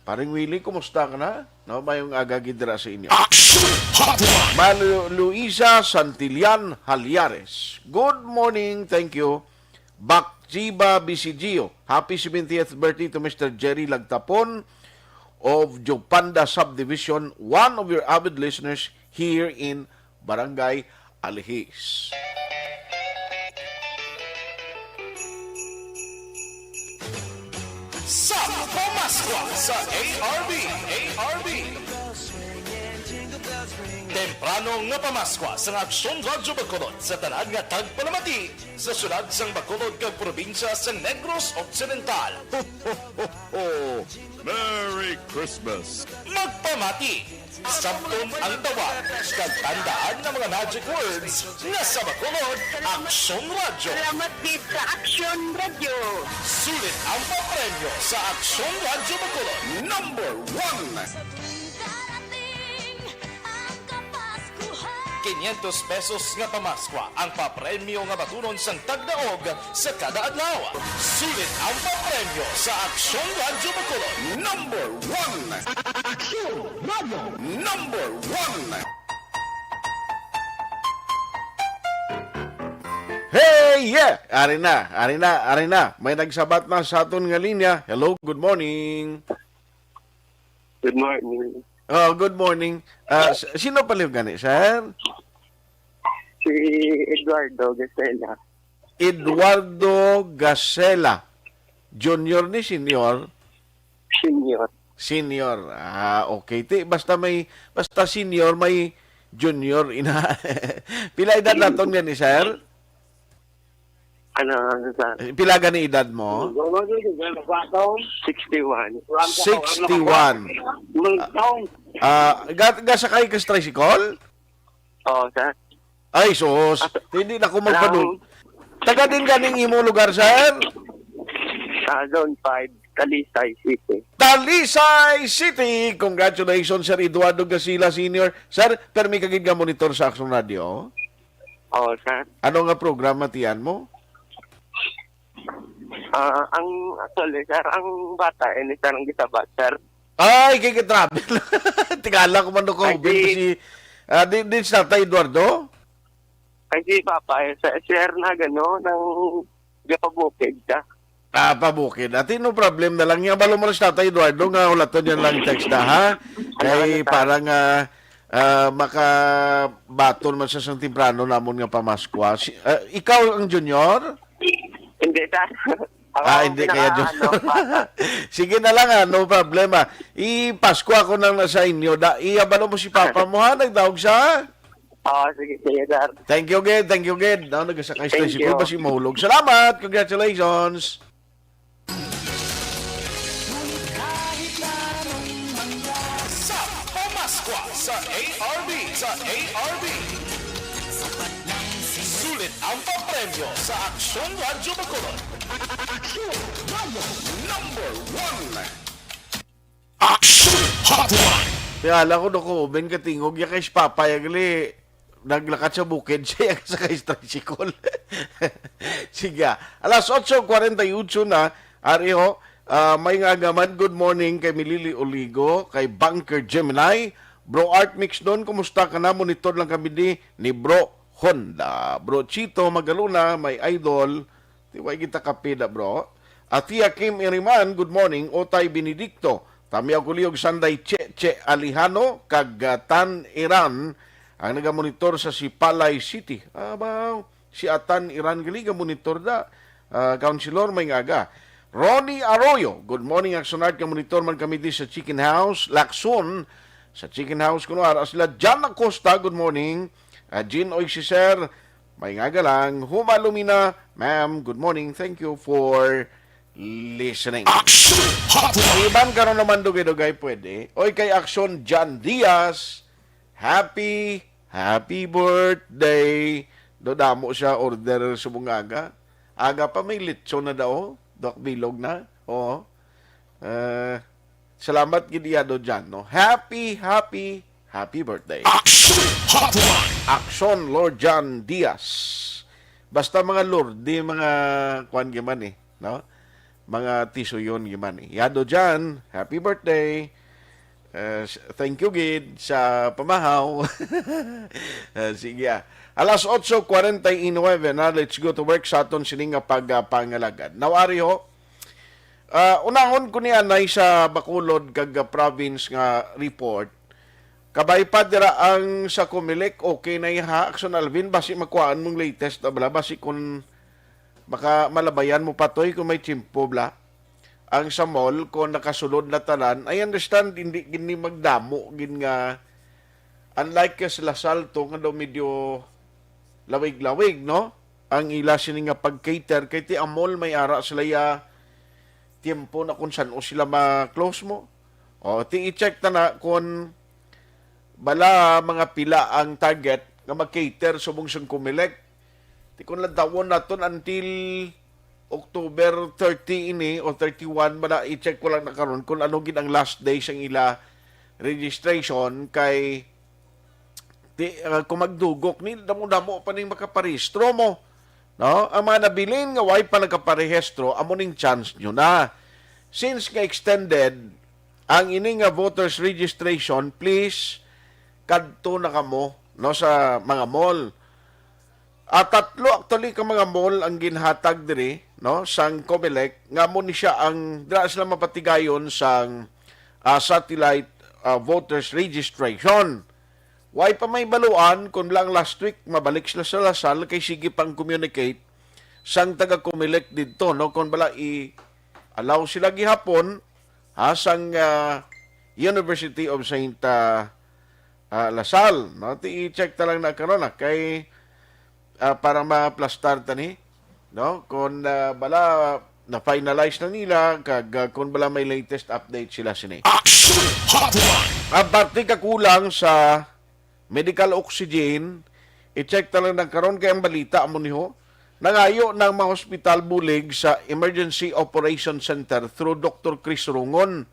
Paring Willie, kumusta ka na? No, mayong aga gid dira sa inyo. Action Hotline! Malu Luisa Santillan Halyares. Good morning, thank you. Bakjiba Bisigio. Happy seventieth birthday to Mister Jerry Lagtapon of Jopanda Subdivision, one of your avid listeners here in Barangay Alihis. Sa Pamaskwa sa A R B, A R B. Temprano nga pamaskwa sa Aksyon Radyo Bacolod sa tanan nga tagpalamati sa syudad sang Bacolod kag probinsya sa Negros Occidental. Ho, ho, ho, ho. Merry Christmas! Magpamati, sabton ang tawag, kag tandaan nga mga magic words nga sa Bacolod, Aksyon Radyo. Salamat gid sa Aksyon Radyo. Sulit ang papremyo sa Aksyon Radyo Bacolod. Number one. Sa tuwing darating ang Kapaskuhan. Quinientos pesos nga pamaskwa ang papremyo nga batunon sang tagdaog sa kada adlaw. Sulit ang papremyo sa Aksyon Radyo Bacolod. Number one. Aksyon Radyo. Number one. Hey, yeah! Ari na, ari na, ari na. May nagsabat na sa aton nga linya. Hello, good morning. Good morning. Oh, good morning. Ah, s- sino paliw gani, sir? Si Eduardo Gasela. Eduardo Gasela. Junior ni senior? Senior. Senior. Ah, okay. Ti, basta may, basta senior, may junior, ina. Pila edad naton gani, sir? Ano, ano, sir? Eh, pila gani edad mo? Sixty-one. Sixty-one. Ah, ga, ga sakay ka sa tricycle? Oo, sir. Ay, sus. Hindi na ko magpanul-, taga din ganing imo lugar, sir? Sa Zone five, Talisay City. Talisay City! Congratulations, Sir Eduardo Gasila Senior. Sir, permi ka gid nga monitor sa Aksyon Radio? Oo, sir. Ano nga programa tiyan mo? Ah, ang, actually, sir, ang bata, ini, sir, ang gisabat, sir. Ay, kay ka-travel. Tingala ko man ko, Ay, di, si, ah, di, di si Tatay Eduardo? Ay, si Papa, eh, sir, sir, na gano, nang gapabukid ka. Ah, pabukid. Ati, no problem na lang. Nga, balo mo lang si Tatay Eduardo nga hulaton yan lang text na, ha? Kay Ano, ano, sir? Parang, ah, ah, makabaton man sa sang temprano namon nga pamaskwa. Si, ah, ikaw ang junior? Hindi, sir. Ako Ah, ang hindi kaya pinaka, junior. ano, bata. Sige na lang, ah, no problema. I-Pasko ako nang nasa inyo. Da, iya, balo mo si Papa mo, ha? Nagdaog sa? Ah, sige, sige, sir. Thank you, gid. Thank you, gid. No, nagasakay sa Thank tricycle you. pa si Mahulog. Salamat. Congratulations. Sa Pamaskwa sa A R B, sa A R B. Sulit ang papremyo sa Aksyon Radyo Bacolod. Aksyon Radyo number one. Aksyon Hotline. Kaya lang ko, no, ko, Ben, katingog, ya kay si Papa, ya gali, naglakat sa bukid, siya yung sa kay tricycle. Sige, ah. Alas otso kwarenta y ocho na, ari ho, ah, may nga agaman, good morning kay Milili Oligo, kay Bunker Gemini, Bro Art Mix Don, kumusta ka na? Monitor lang kami di ni Bro Honda. Bro Chito Magaluna, my idol, di way kita kapida, bro. Atia Kim Iriman, good morning. Otay Benedicto, Tamyaw Kuliog Sanday, Che Che Alejano, kag ah, Tan Iran, ang nagamonitor sa Sipalay City. Abaw, si Atan Iran gali gamonitor da. Ah, Councilor, may nga aga. Ronnie Arroyo, good morning, Aksyon Art, gamonitor man kami di sa Chicken House, Lacson, sa Chicken House, kuno ara sila. John Acosta, good morning. Ah, Jean Oy, si Sir, may nga aga lang. Huma Lumina, ma'am, good morning. Thank you for listening. Aksyon Hotline. Iban karon naman dugay-dugay pwede. Oy, kay Aksyon John Diaz, happy, happy birthday. Do damo siya order subong aga. Aga pa may litson na daw. Doc Bilog na. Oo. Eh, salamat gid iya do John, no? Happy, happy, happy birthday. Aksyon Hotline. Aksyon, Lord John Diaz. Basta mga Lorde, mga kuan gyud man eh, no? Mga tisuyon gyud man eh. Yado John, happy birthday. Eh, s- thank you gid sa pamahaw. Eh, sige ah. Alas otso kwarenta y nuebe na, let's go to work sa aton sini nga pagpangalagad. Nawari ho, ah, unahon ko ni anay sa Bacolod kag ah, province nga report. Kabay pa dira ang sa Comelec, okay na iha, Aksyon Alvin, basi makuhaan mong latest na bala, basi kung maka malabayan mo patoy kung may tiyempo bala. Ang sa mall, kung nakasulod na tanan, I understand, hindi gini magdamo gin nga, unlike ka sa Lasal to, nga daw medyo lawig-lawig, no? Ang ila sini nga pag-cater, kay ti ang mall may ara sila ya tiyempo na kung san-o sila ma-close mo. O, ti i-check ta na kung bala mga pila ang target nga mag-cater subong sang Comelec. Ti kung lantawon naton until October thirty ini o thirty-one, bala i-check ko lang na karon kung ano gid ang last day sang ila registration kay ti, ah, kung magdugok ni damo-damo pa ning makaparehistro mo, no? Ang mga nabilin nga way pa nagkaparehistro, amo ning chance nyo na. Since nga extended ang ini nga voters registration, please kadto na kamo, no, sa mga mall. Ah, tatlo actually ka mga mall ang ginhatag diri, no, sang Comelec, nga mo ni siya ang dira sila mapatigayon sang ah, satellite ah, voters registration. Way pa may baluan kung lang last week mabalik sila sa Lasal kay sige pang communicate sang taga Comelec didto, no, kung bala i-allow sila gihapon ha sang ah, University of Saint ah, ah, Lasal, no? Ti i-check ta lang na karon na kay ah, para ma-plastar ta ni, no? Kung ah, bala na-finalize na nila kag ah, kung bala may latest update sila sini. Aksyon Hotline. Aparte ka kulang sa medical oxygen, i-check ta lang na karon kay ang balita amo ni ho. Nangayo ng mga hospital bulig sa Emergency Operation Center through Doctor Chris Rungon.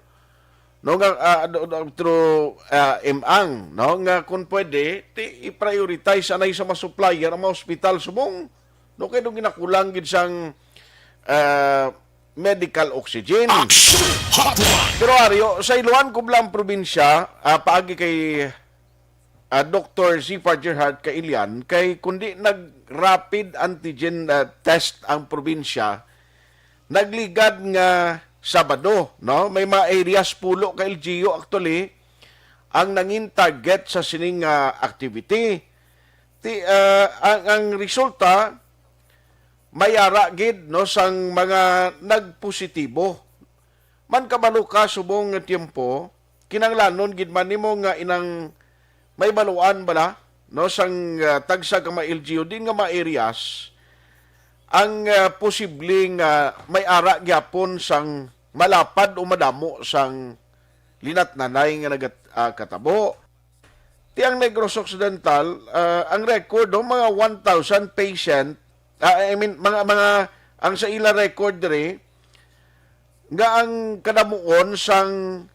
No nga ah, do- do- through ah, M-ang, no, nga kung pwede ti i-prioritize anay sa mga supplier ang mga hospital subong, no, kay do ginakulang gid sang ah, medical oxygen. Aksyon Hotline. Pero aryo, sa Iloan, kubla ang probinsya, ah, paagi kay ah, Doktor Zifar Gerhard Kailian, kay kundi nag-rapid antigen ah, test ang probinsya, nagligad nga Sabado, no? May mga areas pulo ka L G U actually ang nangin target sa sining ah, activity. Ti, ah, ang, ang resulta, may ara gid, no, sang mga nagpositibo. Man kabalo ka subong nga tiyempo, kinahanglanon gid man nimo nga inang may baluan bala no, sang, ah, tagsa ka mga L G U din nga mga areas ang, ah, posible nga may ara gyapon sang malapad o madamo sang linatnanay nga nagat-, ah, katabo. Ti ang Negros Occidental, ah, ang record, no, mga one thousand patient, ah, I mean, mga, mga, ang sa ila record diri, nga ang kadamuon sang,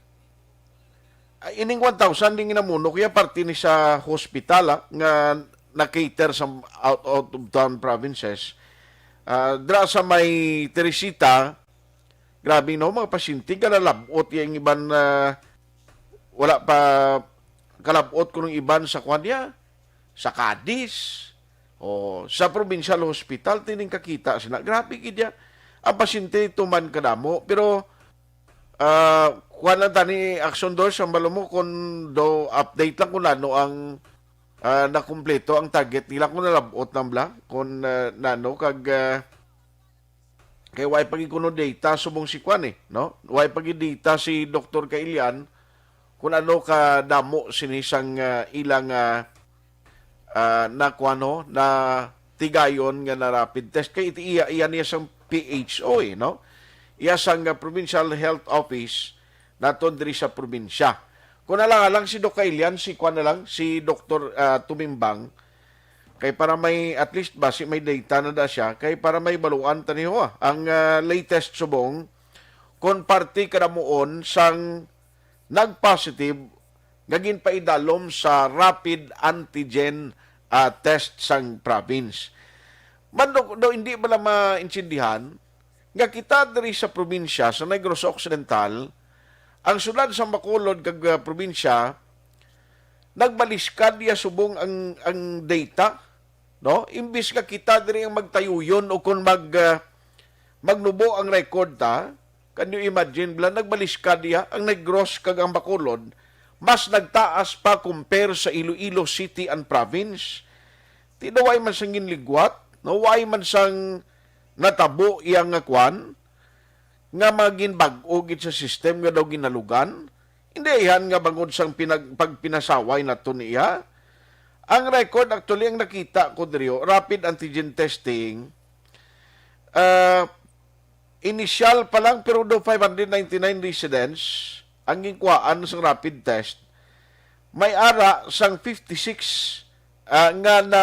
ah, ining one thousand din ginamuno, kaya parte ni sa hospital, ah, nga na-cater sa out, out of town provinces. Ah, dira sa may Teresita, grabe, no, mga pasyente, galalabot yung iban, ah, wala pa kalabot kuno iban sa kwan niya, sa Cadiz, o sa provincial hospital, tining kakita sila. Grabe gid ya. Ang pasyente tuman kadamo, pero, ah, kuwan lang tani, Action Doors, ang balo mo, kung do update lang kung ano ang, ah, nakumpleto ang target nila, kung nalabot lang bala, kung, ah, nano, kag, ah, kay why pag kuno data subong si kwan eh, no? Why pag data si Doktor Kailian kung ano ka damo sini sang, ah, ilang, ah, ah, na kuwan, no, na tigayon nga na rapid test kay iti iya, iya niya sang P H O eh, no? Iya sang, ah, Provincial Health Office naton diri sa probinsya. Kung alang-alang si Doc Kailian, si kuwan na lang, si Doktor, ah, Tumimbang, kay para may, at least, basi may data na da siya, kay para may baluan ta niyo, ah, ang, ah, latest subong, kung parte kadamuon sang nag-positive nga ginpaidalom sa rapid antigen, ah, test sang province. Man, do, do, hindi bala maintindihan nga kita diri sa probinsya sa Negros Occidental, ang syudad sa Bacolod kag, ah, probinsya, nagbaliskad iya subong ang, ang data, no? Imbis nga kita diri ang magtayuyon o kung mag, ah, magnubo ang record ta, can you imagine, bala, nagbaliskad iya, ang Negros kag ang Bacolod, mas nagtaas pa compare sa Iloilo City and Province. Ti daw way man sang ginligwat, no? Way man sang natabo iya nga kwan, nga maginbag-o gid sa system nga daw ginalugan. Hindi ayhan nga bangod sang pinag-, pagpinasaway nato niya. Ang record, actually, ang nakita ko diri, oh, rapid antigen testing, ah, initial pa lang, pero do five hundred ninety-nine residents ang ginkuhaan sa rapid test. May ara sang fifty-six, ah, nga na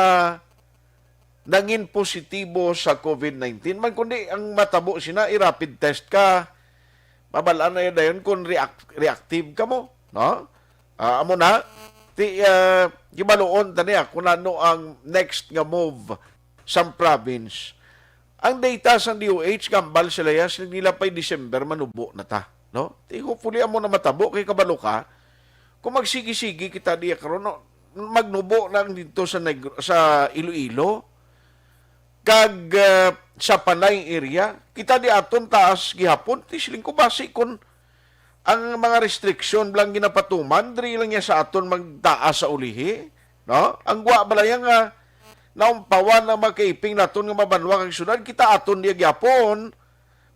nangin positibo sa COVID nineteen. Man kundi ang matabo sina, i-rapid test ka, mabal-an na dayon kung react-, reactive ka mo, no? Ah, amo na, ti, ah, gibaluon ta niya kung ano ang next nga move sang province. Ang data sang D O H, gambal sila ya, siling nila pa'y December, manubo na ta, no? Ti, hopefully, amo na matabo, kay kabalo ka, kung magsigi-sigi kita diya karon, no, magnubo lang dito sa Negro, sa Iloilo, kag, ah, sa Panay area, kita di aton taas gihapon, ti siling ko basi kun ang mga restriction lang ginapatuman, diri lang niya sa aton magtaas sa ulihi, no? Ang gwa bala yan nga naumpawan ang mga kaiping naton nga mabanwa kag syudad, kita aton diya gyapon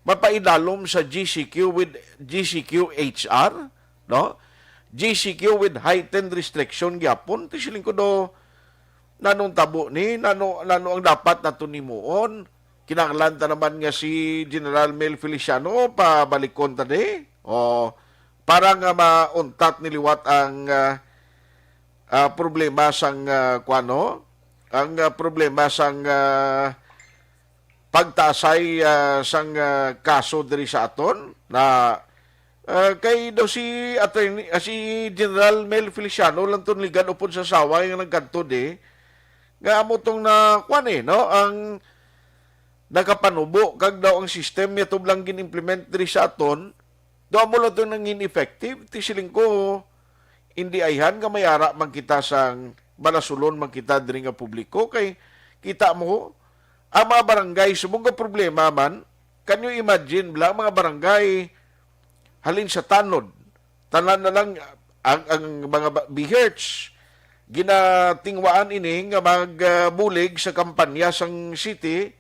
mapaidalom sa G C Q with G C Q H R, no? G C Q with heightened restriction gyapon, ti siling ko do, nanong tabo ni, nano, nano ang dapat naton himuon? Kinahanglan ta naman nga si General Mel Feliciano pabalikon ta ni, o para nga mauntat ni liwat ang, ah, ah, problema sang, ah, kuano, ang, ah, problema sang, ah, pagtaasay, ah, sang, ah, kaso diri sa aton na, ah, kay daw si attorney, ah, si General Mel Feliciano lang ton ligad upod sa saway nga nagkadto di nga amo tong na kuan eh, no, ang nakapanubo kag daw ang system niya tublang gin-implement diri sa aton, daw amo lang tong nangin effective. Ti siling ko, hindi ayhan nga may ara man kita sang balasulon man kita diri nga publiko, kay kita mo ang mga barangay subong nga problema man. Can you imagine bala ang mga barangay halin sa tanod, tanan na lang ang, ang mga ba-, BHERTs, ginatingwaan ini nga magbulig sa kampanya sang city,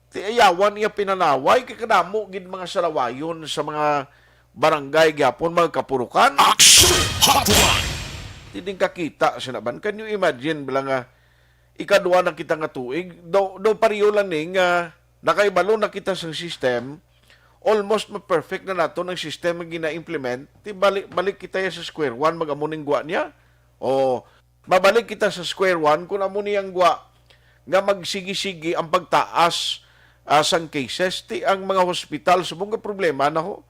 ti ayawan iya pinanaway kay kadamo gid mga salawayon sa mga barangay gyapon, mga kapurukan. Action Hotline. Di din kakita sina ban. Can you imagine, bala nga, ikadua na kita nga tuig, daw, daw pareho lang ni nga nakaibalo na kita sa system, almost ma-perfect na nato ang system nga gina-implement, di balik, balik kita ya sa square one, mag-amo ning gwa niya. O, mabalik kita sa square one kung amo ni ang gwa nga magsigi-sigi ang pagtaas, ah, sang cases. Ti ang mga hospital, subong nga problema na ho.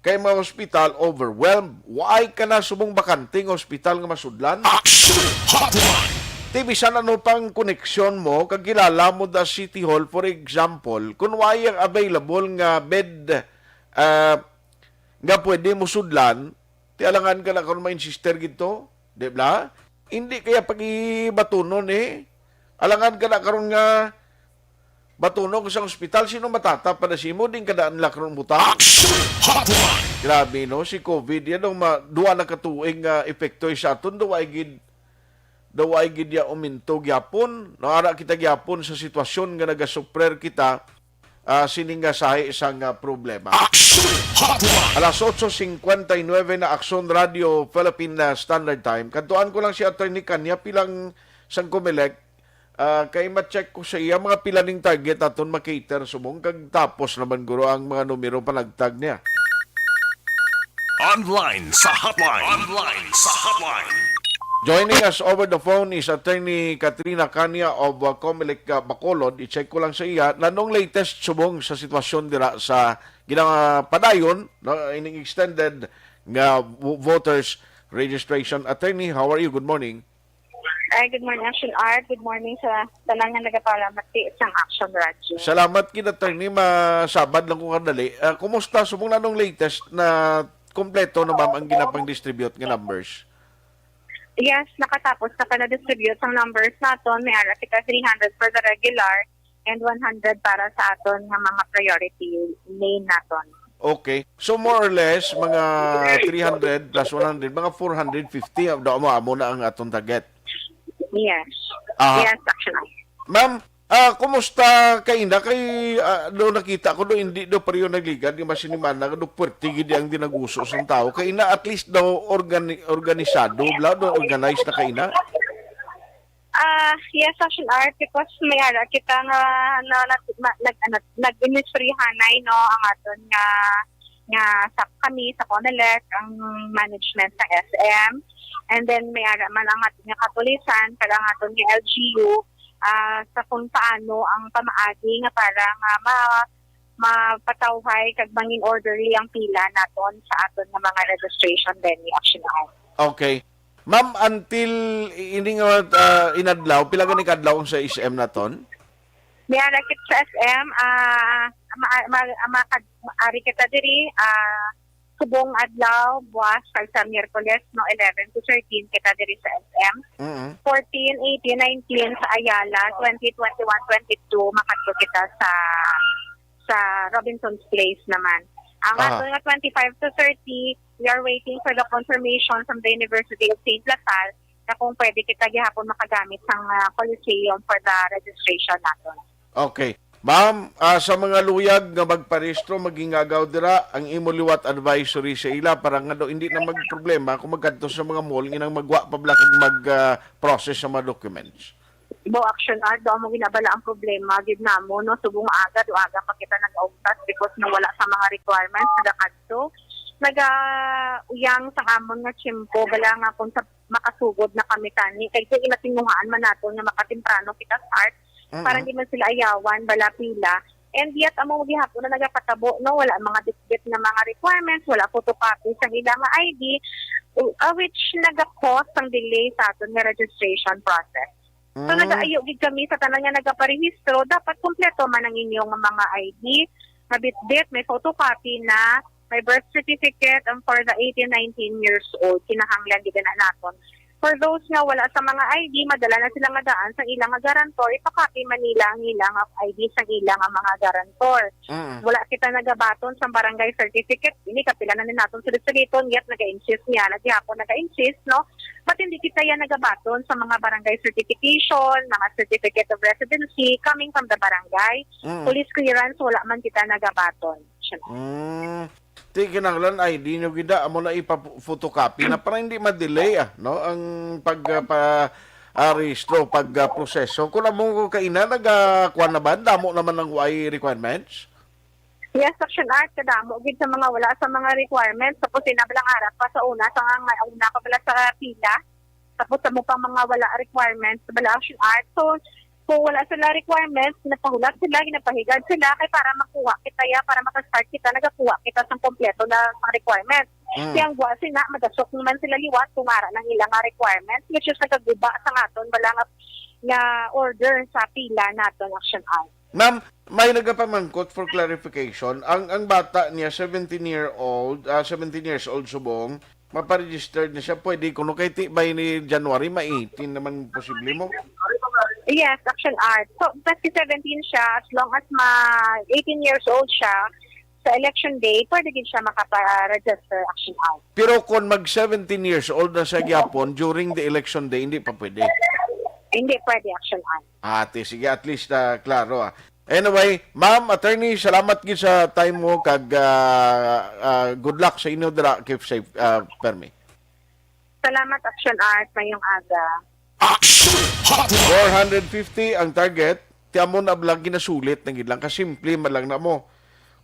Kay mga hospital overwhelmed. Waay ka na subong bakante nga hospital nga masudlan. Action Hotline! Ti bisan ano pang koneksyon mo, kag kilala mo da City Hall, for example, kung waay ang available nga bed, ah, nga pwede mo sudlan, ti alangan ka na karon ma-insister gid to, di ba? Hindi kaya pag-ibatunon eh. Alangan ka na karon nga batunon ko sa ospital, sino matatap pa na simo, din ka daan lakron buta. Action Hotline! Grabe, no? Si COVID, yan ang ma-, duwa na katuig nga epekto sa aton, daw ay gid, daw ay gid ya uminto gyapon. No, ara kita gyapon sa sitwasyon nga nagasuprer kita, ah, sining nga sahi sang, ah, problema. Action Hotline! Alas otso cincuenta y nueve na, Action Radio Philippine, ah, Standard Time. Kadtuan ko lang si Attorney Kanya pilang sang Comelec, ah, kay ma-check ko sa iya mga pila ning target aton ma-cater subong, kag tapos naman guro ang mga numero panagtag niya. Online sa hotline. Online sa hotline. Joining us over the phone is Attorney Katrina Kanya of, uh, Comelec, uh, Bacolod. I-check ko lang sa iya, nanong latest subong sa sitwasyon dira sa ginapadayon, no, ining extended nga vo-, voters registration. Attorney, how are you? Good morning. Ay, good morning, Action Art. Good morning sa tanan nga nagapalamati sang Action Radio. Salamat gid, Attorney. Masabad lang ko kadali. Ah, kumusta? Subong na nung latest na kompleto na, ma'am, ang ginapang-distribute nga numbers? Yes, nakatapos na ka na distribute ang numbers naton. May ara kita three hundred for the regular and one hundred para sa aton nga mga priority lane naton. Okay. So, more or less, mga three hundred plus one hundred, mga four hundred fifty, ah, daw mo, amo na ang aton target. Yes. Aha. Yes, actually. Ma'am, ah, kumusta kaina? Kay, ah, do nakita ko do, hindi do pareho nagligad, di masinimana, do puwerte gid ang dinaguso sang tao. Kaina, at least daw organi-, organisado, bla, do organized na kaina? Ah, yes, Action Art, because may ara kita nga na, na, ma-, nag-, ano, nag-inistoryahanay, no, ang aton nga, nga sa kami sa Comelec, ang management sa S M. And then may ara man ang aton nga kapulisan, kag ang aton nga L G U, ah, sa kung paano ang pamaagi nga para nga ma-, mapatawhay kag mangin orderly ang pila naton sa aton nga mga registration venue, Action Art. Okay. Ma'am, until i-, ini nga, ah, inadlaw, pila gani ka adlaw sa S M naton? May ara kit sa S M, ah, ma-, ma-, ma-, ma-, ari kita diri, ah, subong adlaw, buwas, kag sa Miyerkules, no, eleven to thirteen kita diri sa S M. Mm-mm. Fourteen, eighteen, nineteen sa Ayala, twenty, twenty-one, twenty-two, makadto kita sa, sa Robinson's Place naman. Ang Aha. ato nga twenty-five to thirty, we are waiting for the confirmation from the University of Saint La Salle na kung pwede kita gihapon makagamit sang, ah, Coliseum for the registration naton. Okay. Ma'am, ah, sa mga luyag nga magparehistro, maghingagaw dira, ang imo liwat advisory sa ila para nga daw hindi na magproblema kung magkadto sa mga mall, nginang magwa pa bala kag mag, ah, process sa mga documents. Bo, Action Art, daw mo ginabala ang problema gid namo, no, subong aga, do aga pa kita nag-augtas because nga wala sa mga requirements, nagakadto, nagauyang sa amon nga tiyempo, bala nga kung sa makasugod na kami tani. Kay kung inatinguhaan man naton nga makatemprano kita start, Mm-mm. para di man sila ayawan, bala pila. And yet, amo gihapon na nagapatabo, no? Wala mga bitbit nga mga requirements, wala photocopy sa ila nga I D, uh, which nagakos ang delay sa aton nga registration process. So, Mm. nagaayo gid kami sa tanan nga nagaparehistro, dapat kompleto man ang inyong mga I D, nga bitbit, may photocopy na, may birth certificate, and for the eighteen, nineteen years old, kinahanglan gid na naton. For those nga wala sa mga I D, madala na sila nga daan sa ilang nga guarantor, ipakopy man nila ang ilang I D sa ilang nga mga guarantor. Mm. Wala kita nagabaton sa barangay certificate, ini kapila na ni naton sulit-suliton, yet naga-insist niya, na gihapon naga-insist, no? But hindi kita yan nagabaton sa mga barangay certification, mga certificate of residency coming from the barangay. Mm. Police clearance, wala man kita nagabaton. Mm. Ti kinahanglan I D nyo gid, amo na ipa-photocopy na para hindi ma-delay, ah, no, ang pag, ah, pa, ah, rehistro, pag, ah, proseso. Kung amo ko kaina, nagakuan na ba? Damo naman ang Y requirements? Yes, Action Art, kadamo gid sa mga wala sa mga requirements. Tapos, sila lang harap pa sa una, sa nga, nga una pa pala sa pila. Tapos, sa mo pang mga wala requirements, wala Action Art. So, kung wala sila requirements, ginapahulat sila, ginapahigad sila, kay para makuha kita ya, para makastart kita, nagakuha kita sa kompleto na mga requirements. Mm. Kaya ang buwa sila, madasok naman sila liwat kung ara lang ila nga requirements, which is nagaguba sa aton, wala nga, nga order sa pila naton, Action Art. Ma'am, may nagapamangkot for clarification. Ang, ang bata niya, seventeen year old, ah, seventeen years old subong, maparegistered na siya. Pwede kuno kay ti by ni January, ma eighteen naman posible mo? Yes, Action Art. So, maski seventeen siya, as long as ma eighteen years old siya, sa election day, pwede gid siya makapa-register, Action Art. Pero kung mag seventeen years old na siya gyapon during the election day, hindi pa pwede? Hindi pwede, Action Art. Ate, sige, at least, ah, klaro, ah. Anyway, ma'am, attorney, salamat gid sa time mo kag, ah, ah, good luck sa inyo dira, keep safe, ah, permi. Salamat, Action Art. Mayong aga. Action Hotline! Four hundred fifty ang target. Ti amo na bala, ginasulit na gid lang. Kasimple man lang na mo.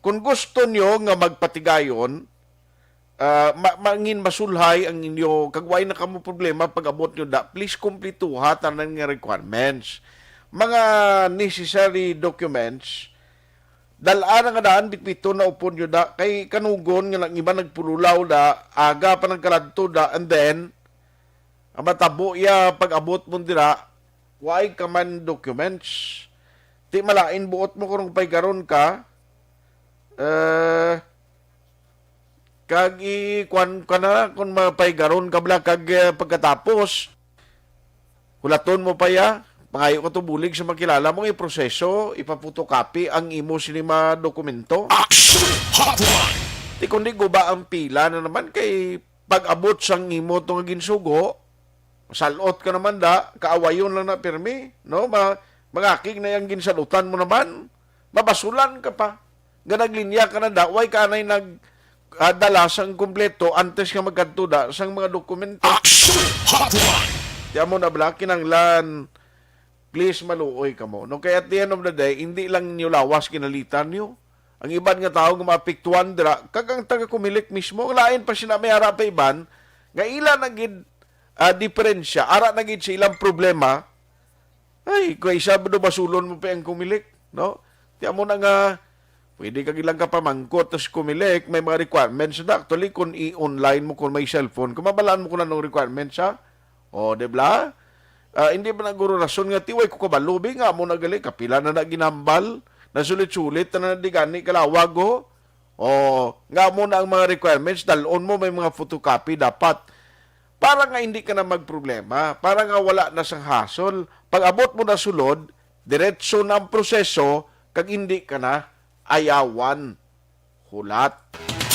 Kung gusto nyo nga magpatigayon, ah, ma-, mangin masulhay ang inyo, kag way na kamo problema pag-abot nyo da, please kumplituha tanan nga requirements. Mga necessary documents, dal-a na nga daan, bitbiton na upod nyo da, kay kanugon nga nang iba nagpululaw da, aga pa nagkaladto da, and then, ang matabo ya pag-abot mo dira, way ka man documents. Ti malain buot mo kung paygaron ka, eh, kag i-, kwan ka na kung mapaygaron ka bala kag, eh, pagkatapos, hulaton mo pa ya, pangayo ka to bulig sa makilala mo, iproseso, ipa-photocopy ang imo sini mga dokumento. Action Hotline! Ti kundi guba ang pila na naman kay pag-abot sang imo to nga ginsugo, salot ka naman da, kaawayon lang na pirmi, no? Ma-, mangakig na yang ginsalutan mo naman, mabasulan ka pa. Nga naglinya ka na da, way ka anay nag, ah, dala sang kompleto antes nga magkadto da sang mga dokumento. Action Hotline! Ti amo na bala, kinanglan, please, maluoy kamo. No, kay at the end of the day, hindi lang ninyo lawas kinalitan nyo. Ang iban nga tawo nga maapektuhan dira, kag ang taga-Comelec mismo, ang lain pa sina may ara pa iban, nga ila na gid, ah, diferensya, ara na gid sa ilang problema. Ay, kaysa do basulon mo pa ang Comelec, no? Ti amo na nga, pwede ka gilang kapamangkot sa Comelec, may mga requirements na. Actually, kung i-online mo, kung may cellphone, kung mabalaan mo kung anong requirements, ha? O, di ba? Ah, hindi ba na guro rason nga, "Ti, way ko kabalo, bi, nga mo na gali, kapila na na ginambal, nasulit-sulit na na di gani kalawag, oh." O, nga mo na ang mga requirements, dalon mo, may mga photocopy dapat. Para nga hindi ka na magproblema, para nga wala na sang hassle. Pag abot mo na sulod, diretso na ang proseso, kag hindi ka na ayawan hulat.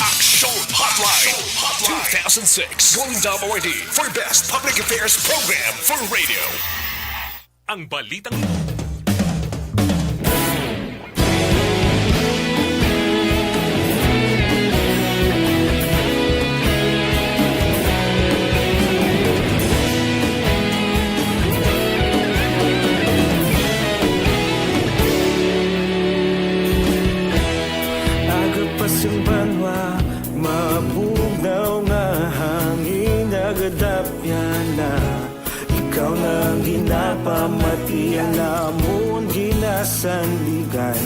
Action Hotline two thousand six Golden Dome Awardee for Best Public Affairs Program for Radio. Ang balitang Aga pa sang banwa, mabugnaw nga hangin, nagadapyan na. Ikaw na ang ginapamati, ang amon ginasandigan.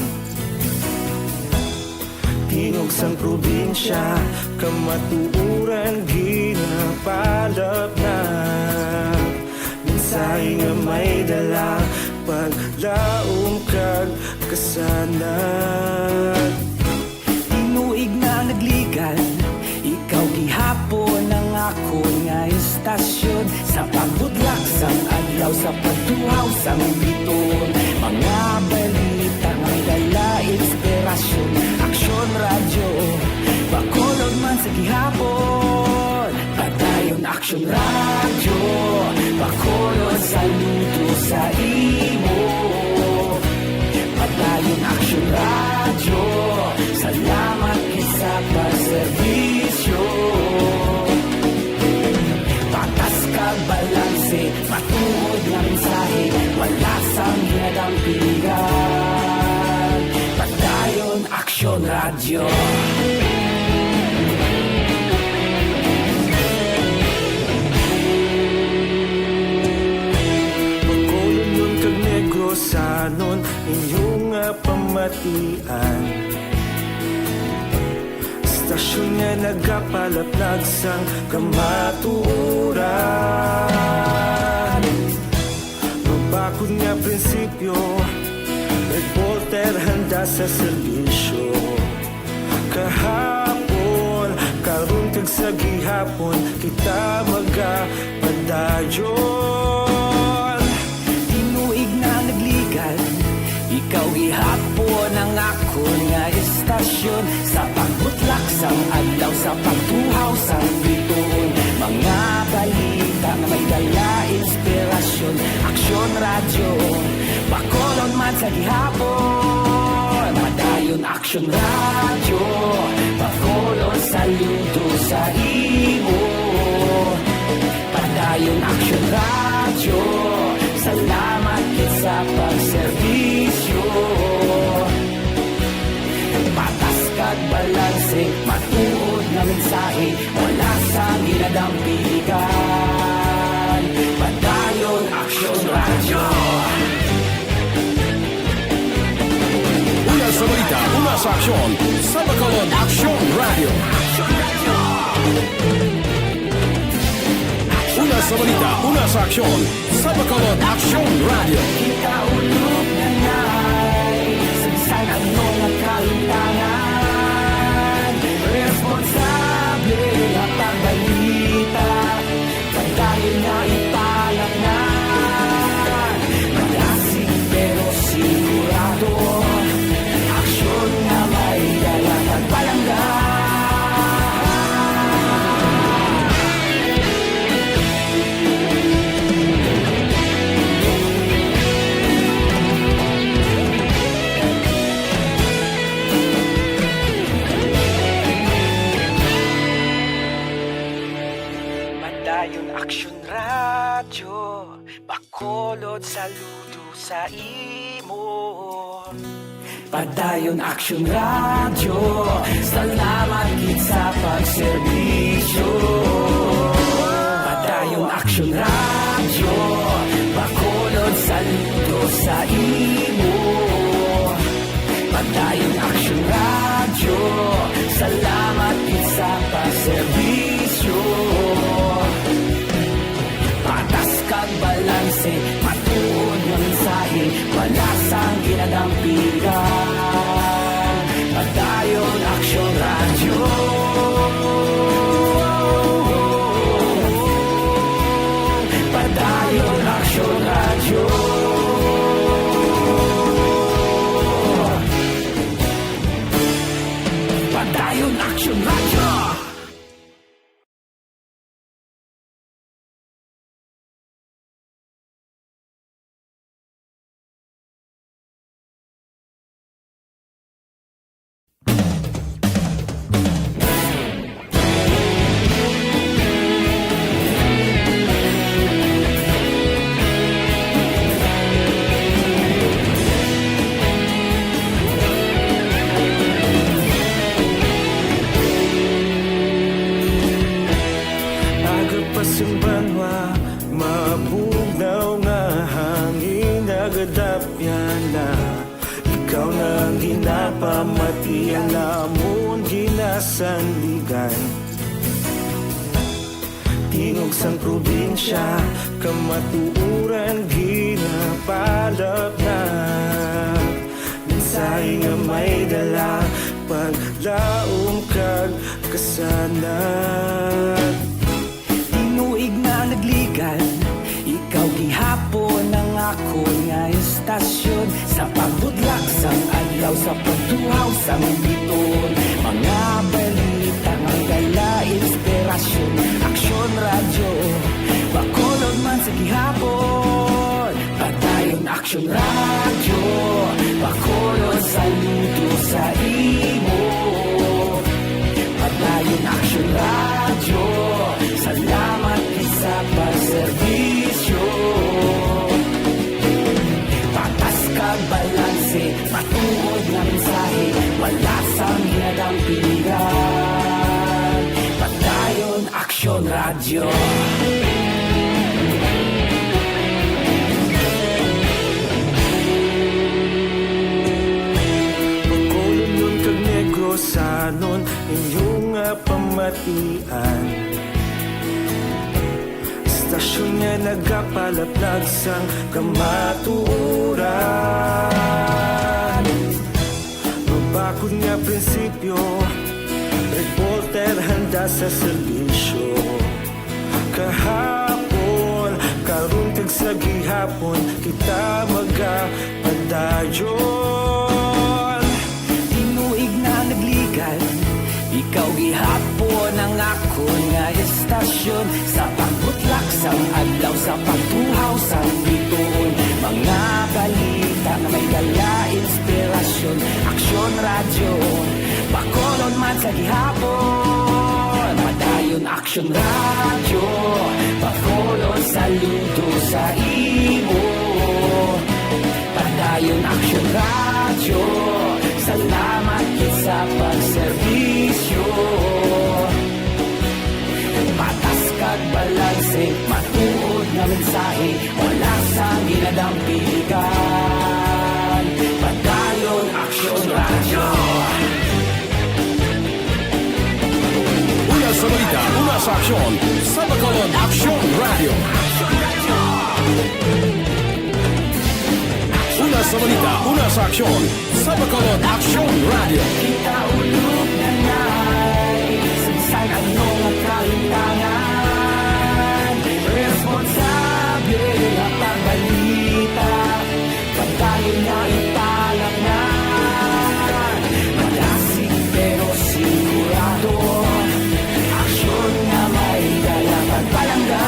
Tingog sang probinsya, kamatuoran ginapalapnat. Mensahe nga may dala, paglaom kag kasanag. Tinuig na nagligan, ikaw gihapon ang akon nga istasyon. Sa pagbudlak sang adlaw, sa pagtuhaw sang biton, mga balita nga may dala inspirasyon. Aksyon Radyo, Bacolod man sa gihapon. Padayon Aksyon Radyo, Bacolod, saludo sa imo. Padayon Aksyon Radyo, salamat gid sa pagserbi. Tuod nga mensahe, wala sang ginadampigan. Padayon Aksyon Radyo. Bacolodnon kag Negrosanon, inyo nga pamatian. Istasyon nga nagapalaplag sang kamatuoran. Mabakod nga prinsipyo, reporter handa sa serbisyo. Kahapon, karon kag sa gihapon, kita magapadayon. Tinuig na naglikan, ikaw gihapon ang akon nga istasyon. Sa pagbutlak sang adlaw, sa pagtuhaw sang bituon, mga balita nga may dala inspirasyon. Aksyon Radyo, Bacolod man sa gihapon. Padayon Aksyon Radyo, Bacolod saludo sa imo. Padayon Aksyon Radyo, salamat gid sa pagserbisyo. Patas kag balanse, matuod nga mensahe, wala sang ginadampigan. Padayon Aksyon Radyo. Una sa balita, una sa aksyon, sa Bacolod Aksyon Radyo. Una sa balita, una sa aksyon, sa Bacolod Aksyon Radyo. Kita ulog na nay, sa bisan ano nga kalimtangan, responsable nga pagbalita. Padayon nga ipalatnan, malasig pero sigurado, aksyon nga may dala kag palangga. Padayon Aksyon Radyo, Bacolod saludo sa imo. Padayon Aksyon Radyo, salamat gid sa pagserbisyo. Padayon Aksyon Radyo, Bacolod saludo sa imo. Padayon Aksyon Radyo, salamat gid sa pagserbisyo. Patas kag balanse, matuod nga mensahe, wala sang ginadampigan. Padayon Aksyon Radyo. Padayon Aksyon Radyo. Padayon Aksyon Radyo. Aga pa sing banwa, mabugnaw nga hangin nagadapyan na. Ikaw na ang ginapamatian namon ginasandigan. Tingog sang probinsya, kamatuoran ginapalapnag. Mensahe nga may dala, paglaom kag kasanag. Tinuig na nagligan, ikaw gihapon ang akon nga istasyon. Sa pagbudlak sang adlaw, sa pagtuhaw sang bituon, mga balita nga dala inspirasyon. Aksyon Radyo, Bacolod man sa gihapon. Padayon Aksyon Radyo, Bacolod saludo sa imo. Padayon Aksyon Radyo, salamat sa pagserbisyo. Bacolodnon kag Negrosanon, inyo nga pamatian. Istasyon nga nagapalaplag sang kamatuoran. Mabakod nga prinsipyo, reporter handa sa serbisyo. Kahapon, karon kag sa gihapon, kita magapadayon. Tinuig na nagligan, ikaw gihapon ang akon nga istasyon. Sa pagbutlak sang adlaw, sa pagtuhaw sang bituon, mga balita nga may dala inspirasyon. Aksyon Radyo, Bacolod man sa gihapon. Padayon Aksyon Radyo, Bacolod saludo sa imo. Padayon Aksyon Radyo, salamat gid sa pagserbisyo. Patas kag balanse, matuod nga mensahe, wala sang ginadampigan. Padayon Aksyon Radyo. Una sa balita, una sa aksyon, sa Bacolod Aksyon Radyo. Una sa balita, una sa aksyon, sa Bacolod Aksyon Radyo. Kita ulog na nay, sa bisan ano nga kahimtangan, responsable nga pagbalita. Padayon nga ipalangga, malasig pero sigurado. Aksyon nga may dala pagpalangga.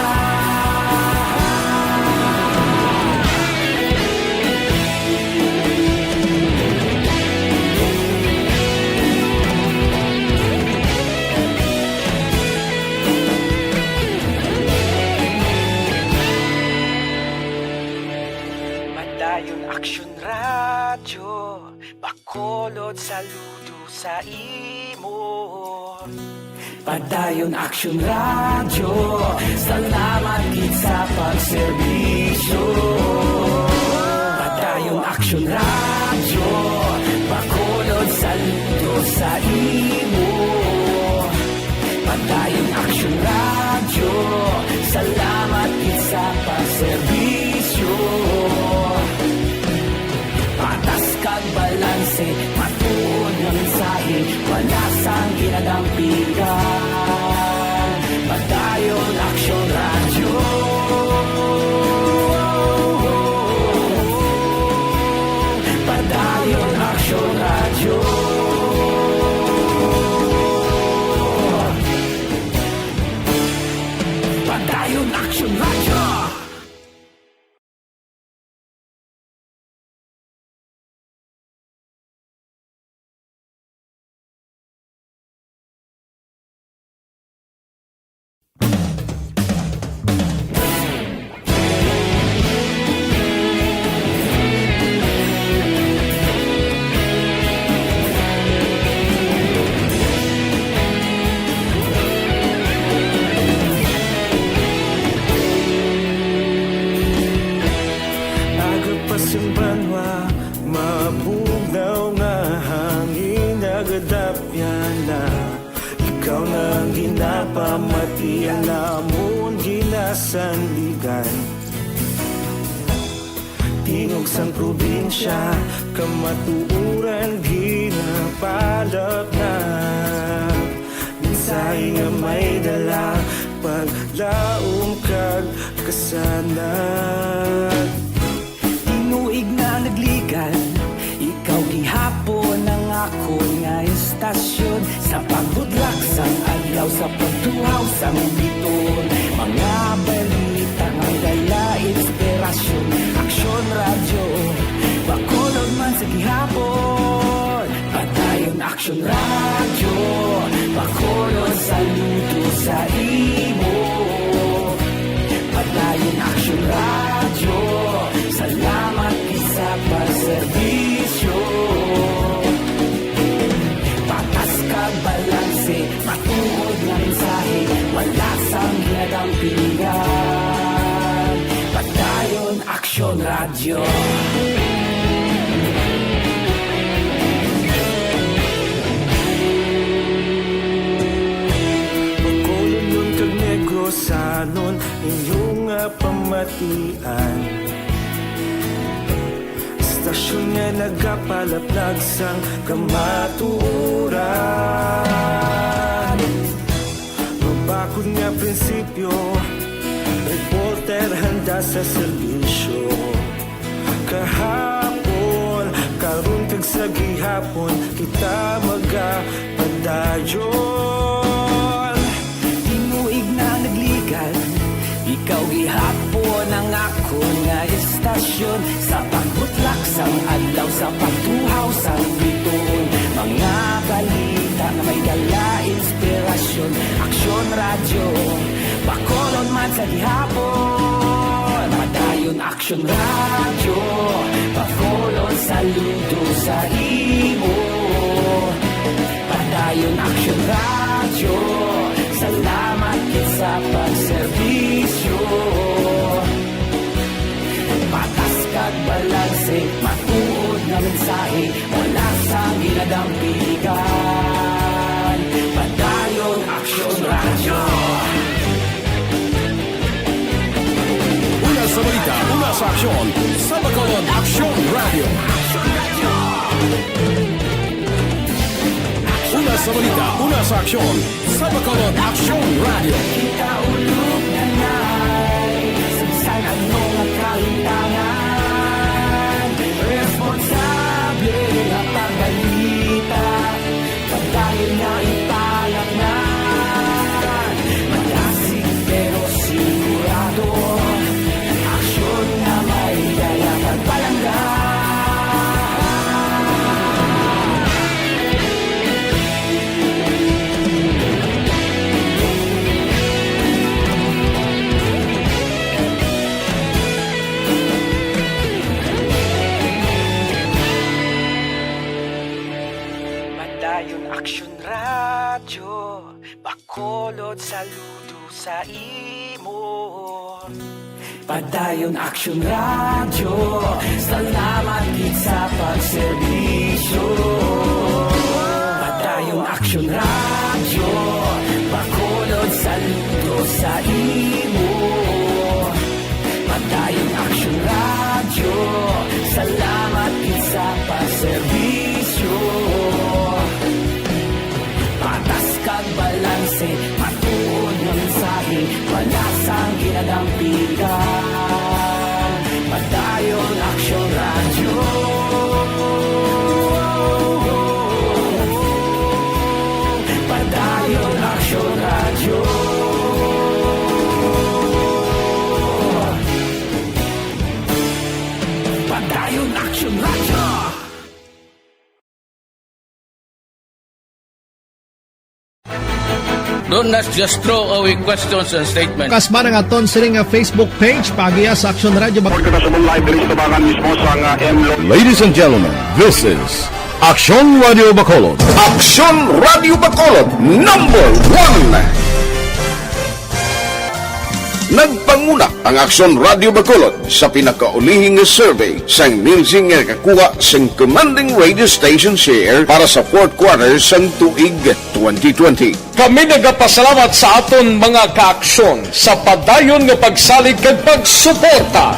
Padayon Aksyon Radyo, Bacolod saludo sa imo. Padayon Aksyon Radyo, salamat gid sa pagserbisyo. Padayon Aksyon Radyo, Bacolod saludo sa imo. Padayon Aksyon Radyo, salamat gid sa pagserbisyo. Patas kag balanse, matuod nga mensahe, wala sang ginadampigan. Padayon Aksyon Radyo. Padayon Aksyon Radyo. Padayon Aksyon Radyo. Aga pa sing banwa, mabugnaw nga hangin nagadapyan na. Ikaw na ang ginapamatian namon ginasandigan. Tingog sang probinsya, kamatuoran ginapalapnag. Mensahe nga may dala, paglaom kag kasanag. Tinuig na nagligan, ikaw gihapon ang akon nga istasyon. Sa pagbudlak sang adlaw, sa pagtuhaw sang biton, mga balita nga dala inspirasyon. Aksyon Radyo, Bacolod man sa gihapon. Padayon Aksyon Radyo, Bacolod saludo sa imo. Padayon Aksyon Radyo, salamat gid sa pagserbisyo. Patas kag balanse, matuod nga mensahe, wala sang Padayon Aksyon Radyo. Bacolod kag Negrosanon, inyo nga pamatian. Estasyon nga nagapalaplag sang kamatuoran. Mabakod nga prinsipyo, reporter handa sa serbisyo. Kahapon, karon kag sa gihapon, kita magapadayon. Tinuig na nagligan, ikaw gihapon ang akon nga estasyon. Sa pagbutlak sang adlaw, sa pagtuhaw sang bituon, mga balita nga may dala inspirasyon. Aksyon Radyo, Bacolod man sa gihapon. Padayon Aksyon Radyo, Bacolod saludo sa imo. Padayon Aksyon Radyo, salamat gid sa pagserbisyo. Patas kag balanse, matuod nga mensahe, wala sang ginadampigan. Padayon Aksyon Radyo. Una sa balita, una sa aksyon, sa Bacolod Aksyon Radyo. Una sa balita, una sa aksyon, sa Bacolod Aksyon Radyo. Kita ulog na nay, sa bisan ano nga kahitangan, responsable nga pagbalita. Padayon nga ipalatnan, malasig pero sigurado, aksyon nga may dala kag palangga. Padayon Aksyon Radyo, Bacolod saludo sa imo. Padayon Aksyon Radyo, salamat gid sa pagserbisyo. Padayon Aksyon Radyo, Bacolod saludo sa imo. Padayon Aksyon Radyo, salamat gid sa pagserbisyo. Patas kag balanse, matuod nga mensahe, wala sang ginadampigan. Padayon Aksyon Radyo. Padayon Aksyon Radyo. Padayon Aksyon Radyo. Do not just throw away questions and statements. Kasmara nga aton sini nga Facebook page, paagiya sa Aksyon Radyo Bacolod. Report kita sa live diri sa tubangan mismo sa nga M Lo- Ladies and gentlemen, this is Aksyon Radyo Bacolod. Aksyon Radyo Bacolod, number one. Nagpanguna ang Aksyon Radyo Bacolod sa pinakaulihing nga survey sang Nielsen nga nakakuha sang commanding radio station share para sa fourth quarter sang tuig twenty twenty. Kami nagapasalamat sa aton mga kaaksyon sa padayon nga pagsalig kag pagsuporta.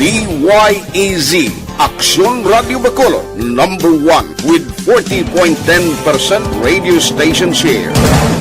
D Y E Z, Aksyon Radyo Bacolod, number one with forty point ten percent radio station share.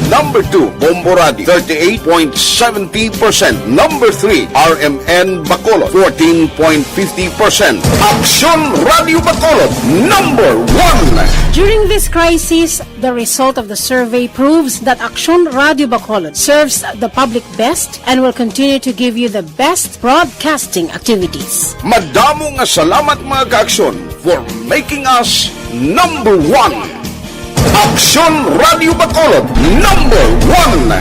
Number two, Bombo Radio, thirty-eight point seventy percent. Number three, R M N Bacolod, fourteen point fifty percent. Aksyon Radyo Bacolod, number one. During this crisis, the result of the survey proves that Aksyon Radyo Bacolod serves the public best and will continue to give you the best broadcasting activities. Madamo nga salamat, mga kaaksyon, for making us number one. Aksyon Radyo Bacolod, number one.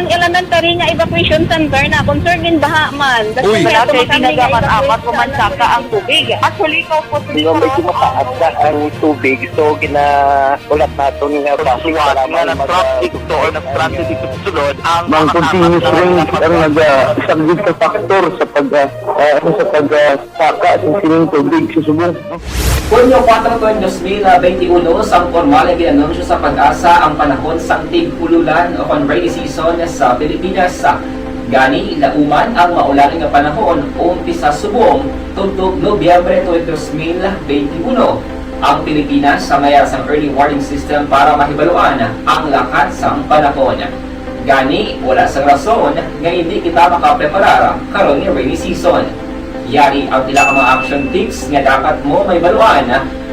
Elementary nga evacuation center na, concern din baha man. Uy. Wala kay tinaga man apat ko man saka ang tubig. Actually, ko po. Di ba, medyo mataas na ang tubig, so ginaulat naton nga basi nga nag-traffic to or nag-transit dito sa sulod ang mga continuous rains ang nag-, ah, isang big factor sa pag, ah, ah, ano, sa pag, ah, saka sa sining tubig sa subong. Hunyo kuwatro tuig dos mil benti uno, sang pormal nga gin-anunsyo sa PAGASA ang panahon sang tig-ululan o kon rainy season sa Pilipinas. Gani, lauman ang maulan nga panahon umpisa subong tubtob Nobyembre tuig dos mil benti uno. Ang Pilipinas may ara sang early warning system para mahibaluan ang lakat sang panahon. Gani, wala sang rason nga indi kita makapreparar karon nga rainy season. Yari ang pila ka mga action tips nga dapat mo mahibaluan